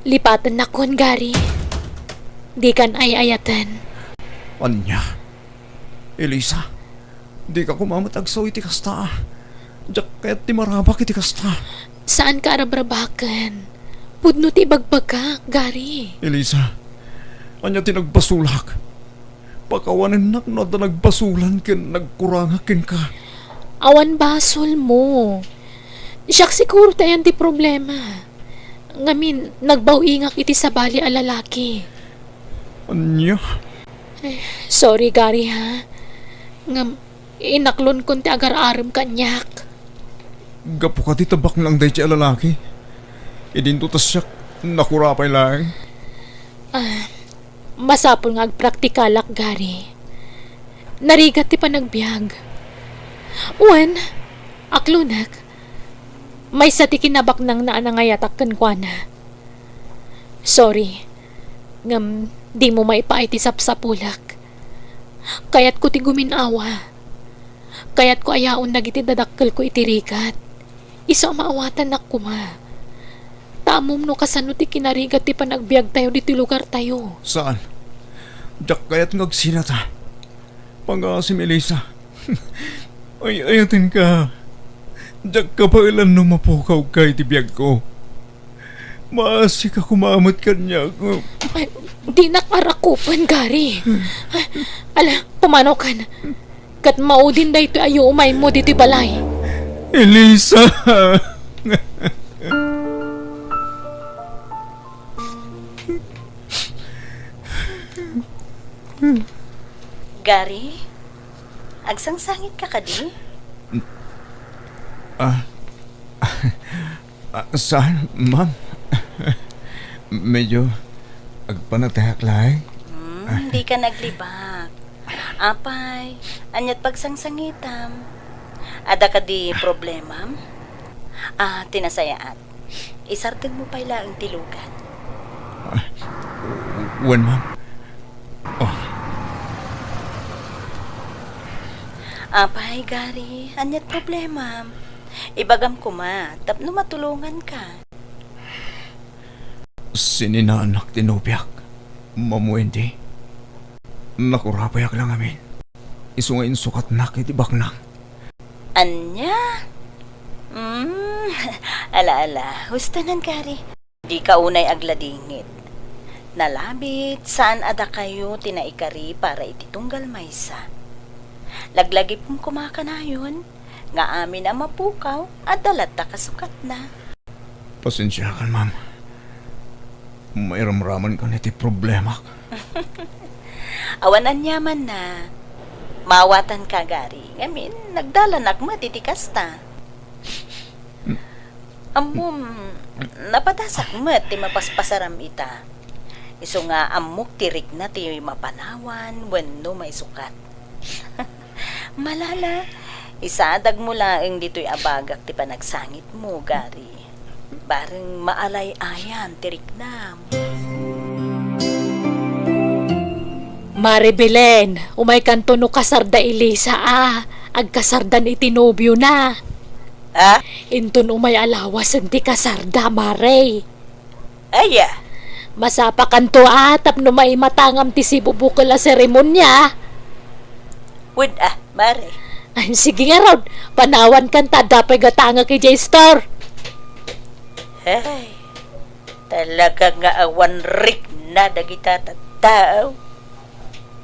lipatennakon, Gary. Dikan ay-ayaten. Ania? Eliza, dika koma met agsao iti kasta. Diak kayat ti marabak iti kasta. Saanka a rabrabaken. Pudno ti ibagbagak, Gary. Eliza, ania ti nagbasolak? Pakawanennak no adda nagbasolan ken nagkurangak kenka. Awan basolmo. Siak siguro ti ayan ti problema. Ngamin, nagbaw-ingak iti sabali a lalaki. Ania? Eh, sorry, Gary, ha? Ngem, inaklonkon ti agar-arem kaniak. Gapu kadi ta baknang daydiay a lalaki? Idinto ta siak, nakurapay laeng. Ah, masapul nga agpraktikalak, Gary. Narigat ti panagbiag. Wen, aklonek. Maysa ti kinabaknangna a nangayatak kenkuana. Sorry, ngem dimo maipaay ti sapsapulek. Kayatko ti gumin-awa. Kayatko a yaon dagiti dadakkelko iti rigat. Isu a maawatannak koma. Ta ammom no kasano ti kinarigat ti panagbiagtayo ditoy lugartayo. Saan? Diak kayat nga agsinata. Pangaasim, Elisa. Ay-ayatenka. Diak kabaelan no mapukawka iti biagko. Maasika koma met kaniak. Ay, dinak arakupen, Gary. Ala, pumanaw kan. Ket maudin daytoy a yuumaymo ditoy balay. Elisa! Gary, agsangsangitka kadi? Ah, ah, saan, ma'am? Medyo agpanatayak laeng. Hmm, dika naglibak. Apay, aniat pagsangsangitam? Adda kadi problemam? Ah, ti nasayaat. Isardengmo pay laeng ti lugat. Ah, wen, ma'am. Oh. Apay, Gary, aniat problemam? Ibagam koma tapno matulonganka. Sininaanak ti nobiak, Ma'am Wendy. Nakurapayak la ngamin. Isu nga insukatnak iti baknang. Ania? Mm, ala, ala. Husto ngarud, Gary. Dika unay agladingit. Nalabit, saan a dakayo ti naikari para iti tunggal maysa. Laglagipem koma kanayon nga amin a mapukaw, adda latta kasukatna. Pasensiakan, ma'am. Mairamramankan iti problemak. Awan aniamanna. Maawatanka, Gary. Ngamin, nagdalanak met iti kasta. Ammom, napadasak met ti mapaspasaram ita. Isu nga ammok ti rikna ti mapanawan wenno maisukat. Malala, isadagmo laeng ditoy a bagak ti panagsangitmo, Gary. Bareng maalay-ayan ti riknam. Mare Belen, umaykanto no kasarda Elisa a agkasardan iti nobiona. Ha? Inton umay a lawasen ti kasarda, Mare. Aya? Masapakanto a tapno maimatangam ti sibubukel a seremonia. Wen a, Mare. Ay, sige ngarud, panawankan ta adda pay gatangek idiay store. Ay, talaga nga awan rikna dagita tattao.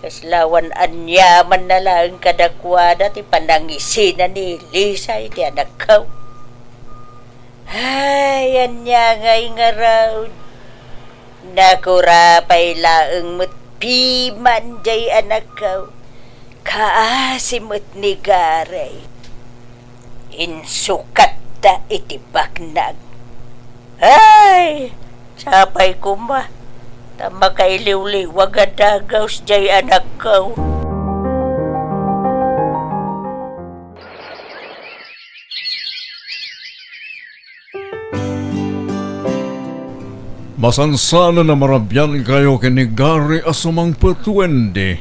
Kasla awan aniamanna laeng kadakuada ti panangisina ni Elisa iti anakko. Ay, ania ngay ngarud? Nakurapay laeng met piman jay anakko. Kaasi met ni Gary. Insukatta iti baknang. Ay! Sapay koma, ta makailiwliwag a dagus jay anakko. Masansanen a marabiankayo ken ni Gary a sumangpet, Wendy.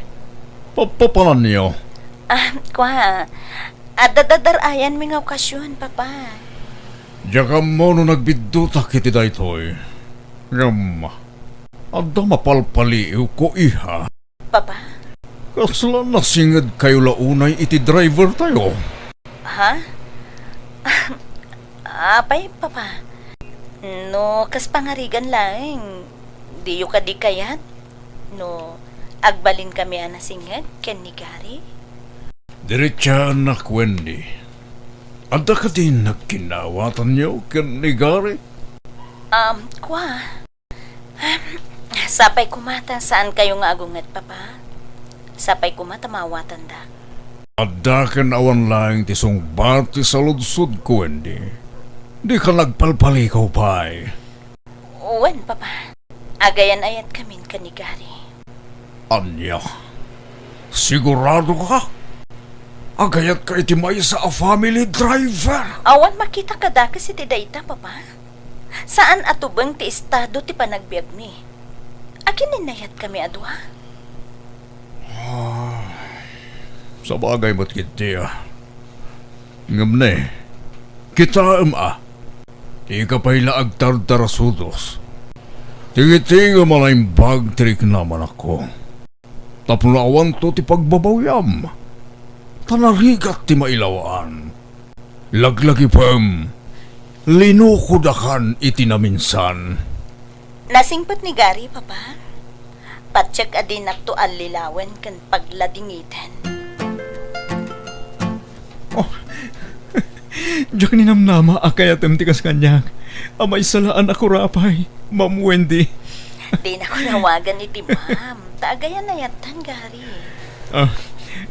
Papapananyo? Ah, kua, adda dar-ayanmi nga okasion, Papa. Diak ammo no nagbiddutak iti daytoy. Ngem, adda mapalpaliiwko, iha. Papa? Kasla nasingedkayo la unay iti drivertayo? Ha? Apay, Papa? No kas pangarigan laeng, diyo kadi kayat? No agbalinkami a nasinged ken ni Gary? Diritsaannak, Wendy. Adda kadi nagkinnawatanyo ken ni Gary? Um, kua. Sapay koma ta saankayo nga agunget, Papa. Sapay koma ta maawatandak. Adda ken awan laeng ti sungbat ti saludsodko, Wendy. Dika nagpalpalikaw pay. Wen, Papa. Agayan-ayatkamin ken ni Gary. Ania? Sigurado ka? Agayatka iti maysa a family driver? Awan makita kadakes iti dayta, Papa. Saan a tubeng ti estado ti panagbiagmi. Agin-innayatkami a dua? Ah, sabagay met ketdi a. Ngem ne, kitaem a, dika pay la agtardarasudos. Tingitngem a naimbag ti riknam, anakko. Tapno awanto ti pagbabawiam, ta narigat ti mailawaan. Laglagipem, linukodakan iti naminsan. Nasingpet ni Gary, Papa. Patiek a dinakto allilawen ken pagladingiten. Oh, diak ninamnama a kayatem ti kas kaniak. A maysa la a nakurapay, Ma'am Wendy. Dinakon awagan iti ma'am, ta agayan-ayattan, Gary. Ah,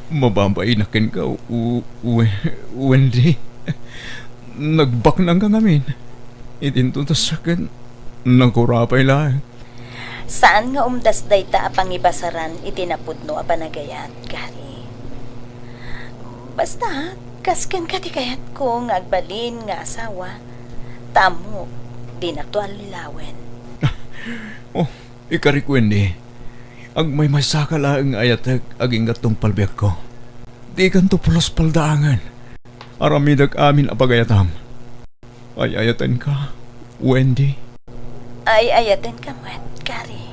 mababainak kenka, U-, We-, Wendy. Nagbaknangka ngamin. Itinto ta saken, nakurapay laeng. Saan nga umdas dayta a pangibasaran iti napudno a panagayat, Gary. Basta, kas kenka ti kayatko nga agbalin nga asawa, ta ammok, dinakto allilawen. Oh, ikarik, Wendy. Agmaymaysaka laeng nga ayatek agingga tungpal biagko. Dikanto pulos paldaangen. Aramidek amin a pagayatam. Ay-ayatenka, Wendy. Ay-ayatenka met, Gary.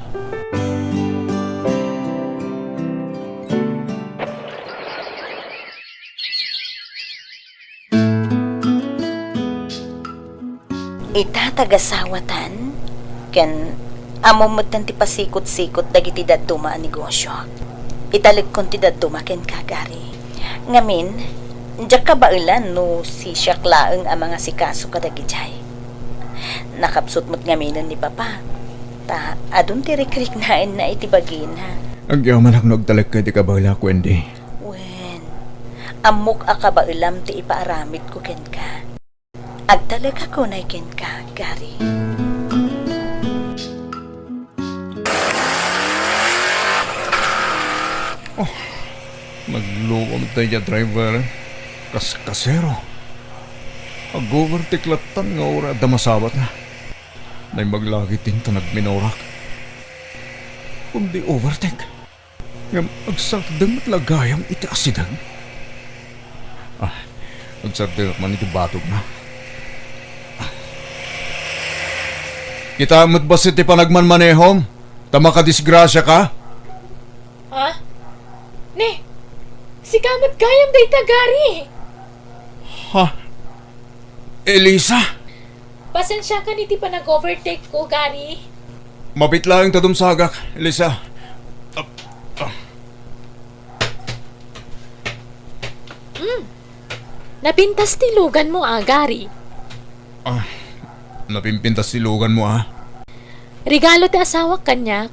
Ita tagasawatan, ken ammom metten ti pasikot-sikot dagiti dadduma a negosio. Italekkon ti dadduma kenka, Gary. Ngamin, diak kabaelan no sisiak laeng a mangasikaso kadagidiay. Nakapsut met ngaminen ni Papa, ta adun ti rikriknaenna iti bagina. Agyamanak no agtalekka iti kabaelak, Wendy. Wen, ammok a kabaelam ti ipaaramidko kenka. Agtalekak unay kenka, Gary. Oh, nagluom daydiay a driver. Kaskasero. Ag-overtake lattan nga uray adda masawatna. Naimbag la ketdin ta nagminorak. Kundi overtake. Ngem agsardeng met la gayam iti asideng. Ah, agsardengak man iti batogna. Ah. Kitaem met bassit ti panagmanmanehom, ta makadisgrasiaka. Ha? Ne, sika met gayam dayta, Gary. Ha? Elisa? Pasensiakan iti panag-overtake ko, Gary. Mabiit laeng ta dumsagak, Elisa. Ah, ah. Hmm. Napintas ti luganmo, a, Gary. Ah, napimpintas ti luganmo, a. Regalo ti asawak kaniak.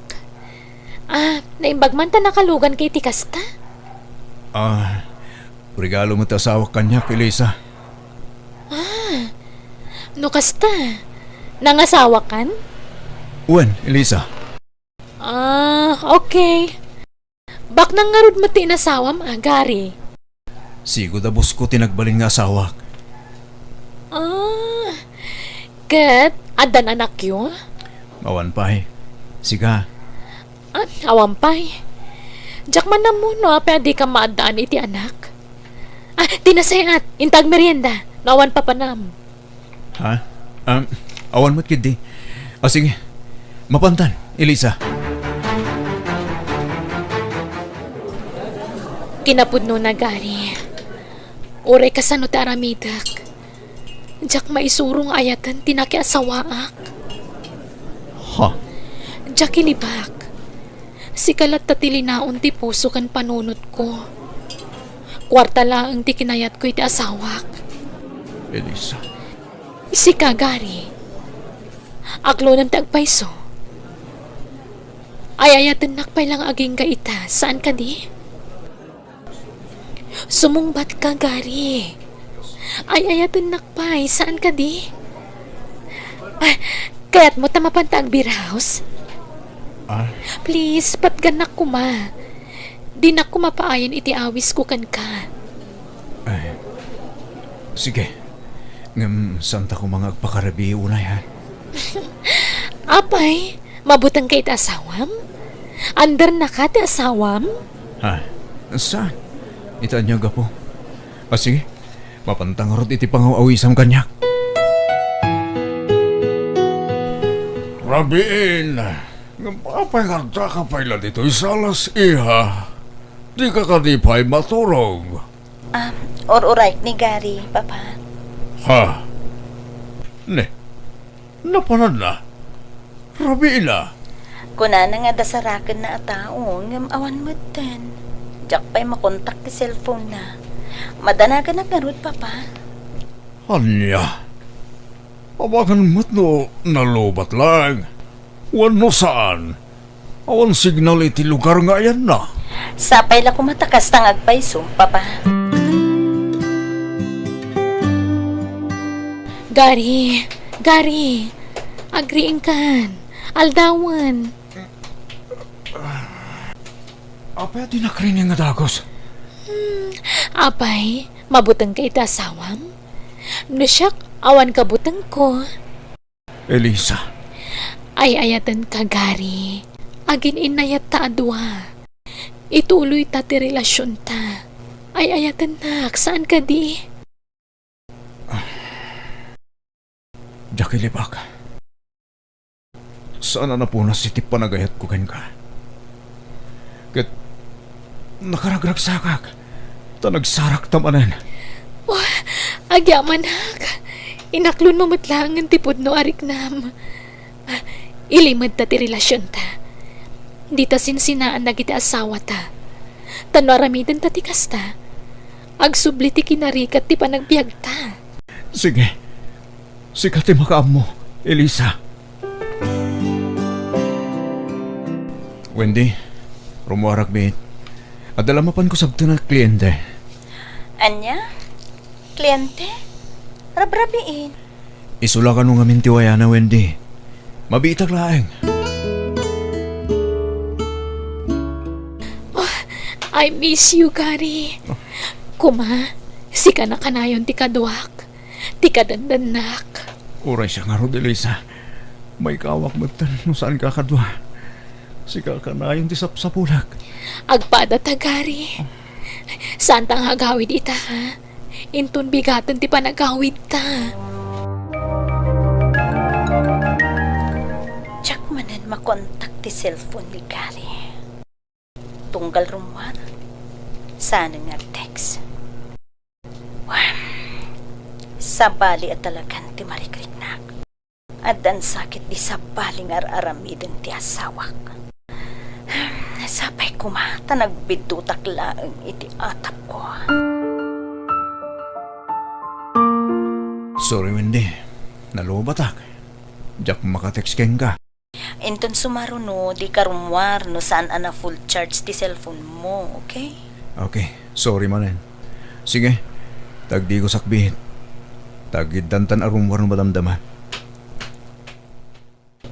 Ah, naimbag man ta nakaluganka iti kasta? Ah, regalo met ti asawak kaniak, Elisa. Ah, no kasta, nangasawakan? Wen, Elisa. Ah, okay. Baknang ngarud met ti inasawam, a, Gary? Sigud a bosko ti nagbalin nga asawak. Ah, ket addan anakyo? Awan pay. Sika? Ah, awan pay. Diak man ammo no apay a dika maaddaan iti anak. Ah, ti nasayaat, inta agmerienda, no awan papanam. Ha? Um, awan met ketdi. Ah, sige. Mapantan, Elisa. Kinapudnona, Gary. Uray kasano ti aramidek, diak maisuro nga ayaten ti nakiasawaak. Ha? Diak ilibak. Sika latta ti linaon ti puso ken panunotko. Kuarta laeng ti kinayatko iti asawak. Elisa. Sika, Gary. Aklonem ti agpayso. Ay-ayatennak pay la nga agingga ita, saan kadi? Sumungbat ka, Gary. Ay-ayatennak pay, saan kadi? Ah, kayatmo ta mapanta agbiraus? Ah? Please, patgannak koma. Dinak koma paayen iti awisko kenka. Ay, sige. Ngem, saanta koma nga agpakarabii unay, ha? Apay, mabutengka iti asawam? Andernaka ti asawam? Ha? Saan? Ita ania a gapu? Ah, sige. Mapanta ngarud iti pangaw-awisam kaniak. Rabiin, ngem apay nga addaka pay la ditoy salas, iha? Dika kadi pay maturog? Ah, ur-urayek ni Gary, Papa. Ha? Ne, napananna? Rabiina. Kunana nga dasarakenna a tao, ngem awan metten. Diak pay makontak ti cellphone-na. Madanaganak ngarud, Papa. Ania? Amangan met no nalubat laeng wenno saan. Awan signal iti lugar nga ayanna. Sapay la koma ta kasta nga agpayso, Papa. Gary, Gary, agriingkan. Aldawen. Apay a di nakrining nga dagus? Hmm, apay, mabutengka iti asawam? No siak, awan kabutengko. Elisa. Ay-ayatenka, Gary. Agin-innayatta a dua. Ituloyta ti relasionta. Ay-ayatennak, saan kadi? Diak ilibak. Saan a napunas iti panagayatko kenka. Ket nakaragragsakak, ta nagsarakta manen. Oh, agyamanak. Inaklonmo met laengen ti pudno a riknam. Ah, ilimedta ti relasionta. Dita sinsinaan dagiti asawata. Ta no aramidenta ti kasta, agsubli ti kinarigat ti panagbiagta. Sige. Sika ti makaammo, Elisa. Wendy, rummuarak biit. Adda la mapanko sabten a kliente. Ania? Kliente? Rabrabiin. Isu la kano ngamin ti wayana, Wendy. Mabiitak laeng. Oh, I miss you, Gary. Oh. Kuma, sika na kanayon ti kaduak. Ti kadandannak. Uray siak ngarud, Elisa. Maikawak metten no saanka a kadua. Sika kanayon ti sapsapulak. Agpada ta, Gary. Saanta nga agawid ita, ha? Inton bigaten ti panagawidta. Diak manen makontak ti cellphone ni Gary. Tunggal rummuar, saan nga ag-text. Wen, sabali a talagan ti marikriknak. Addan sakit di sabali nga ar-aramiden ti asawak. Sapay koma ta nagbiddutak laeng iti atapko. Sorry, Wendy. Nalubatak. Diak makatext kenka. Inton sumaruno, dika rummuar no saan a na-full charge ti cellphone mo, okay? Okay. Sorry manen. Sige. Tagdigusak biit. Tagiddantan a rummuar no madamdama.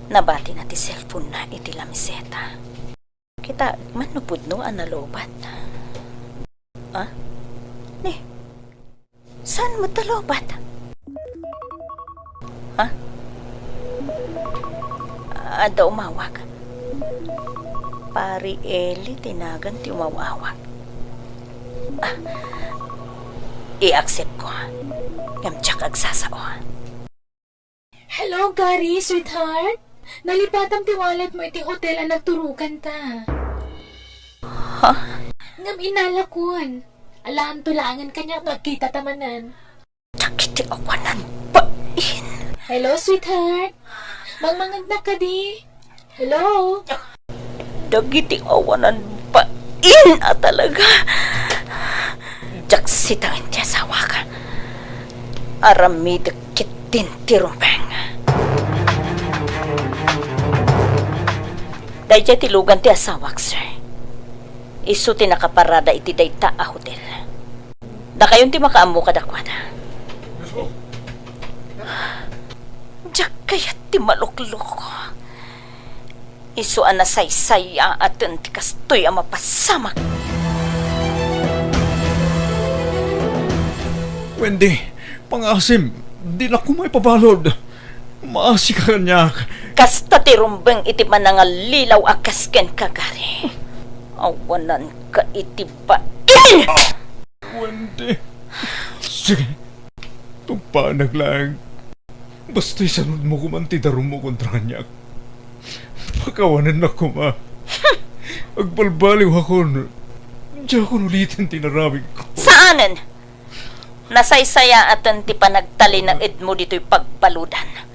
Nabatina ti cellphone na iti lamiseta. Kitaek man no pudno a nalubat. Ah? Ni, saan met ta lubat? Ha? Adda umawag. Pari Eli ti nagan ti umaw-awag. Ah, i-accept ko. Ngem diak agsasao. Hello, Gary, sweetheart. Nalipatam ti wallet mo iti hotel a nagturoganta. Ha? Ngem inalakon. Alaanto laengen kaniak no agkitata manen. Dagiti awanan bain. Hello, sweetheart. Mangmangegnak kadi? Hello? Dagiti awanan bain a talaga. Diak sitaen ti asawak. Aramidek ketdin ti rumbeng. Daydiay ti lugan ti asawak, sir. Isu ti nakaparada iti dayta a hotel. Dakayon ti makaammo kadakuada. Diak kayat ti maluklok. Isu a nasaysayaaten ti kastoy a mapasamak. Wendy, pangaasim, dinak koma ipabalud. Maasika kaniak. Kasta ti rumbeng iti manangallilaw a kas kenka, Gary. Awananka iti bain! Wendy. Sige. Tungpaanak laeng. Basta isanudmo koman ti darummo kontra kaniak. Pakawanennak koma. Agbalbaliwakon. Diakon uliten ti inaramidko. Saanen! Nasaysayaaten ti panagtalinaedmo ditoy pagbaludan.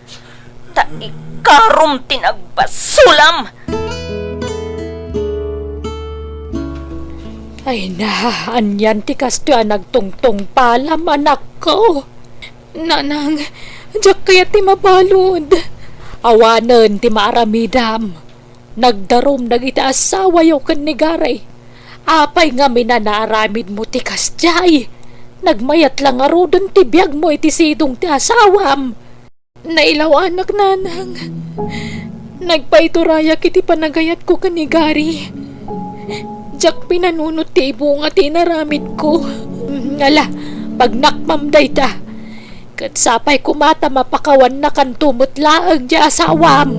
Ta ikarom ti nagbasolam! Ay na, anian ti kastoy a nagtungtungpalam, anakko? Nanang, diak kayat ti mabalud. Awanen ti maaramidam. Nagdarum dagiti asawayo ken ni Gary. Apay ngamin a naaramidmo ti kasdiay? Nagmayat la ngaruden ti biagmo iti sidong ti asawam. Nailaw-anak, nanang. Nagpaiturayak iti panagayatko ken ni Gary. Diak pinanunot ti ibunga ti inaramidko. Ala, pagnakmam dayta. Ket sapay koma ta mapakawannakanto met laeng ti asawam.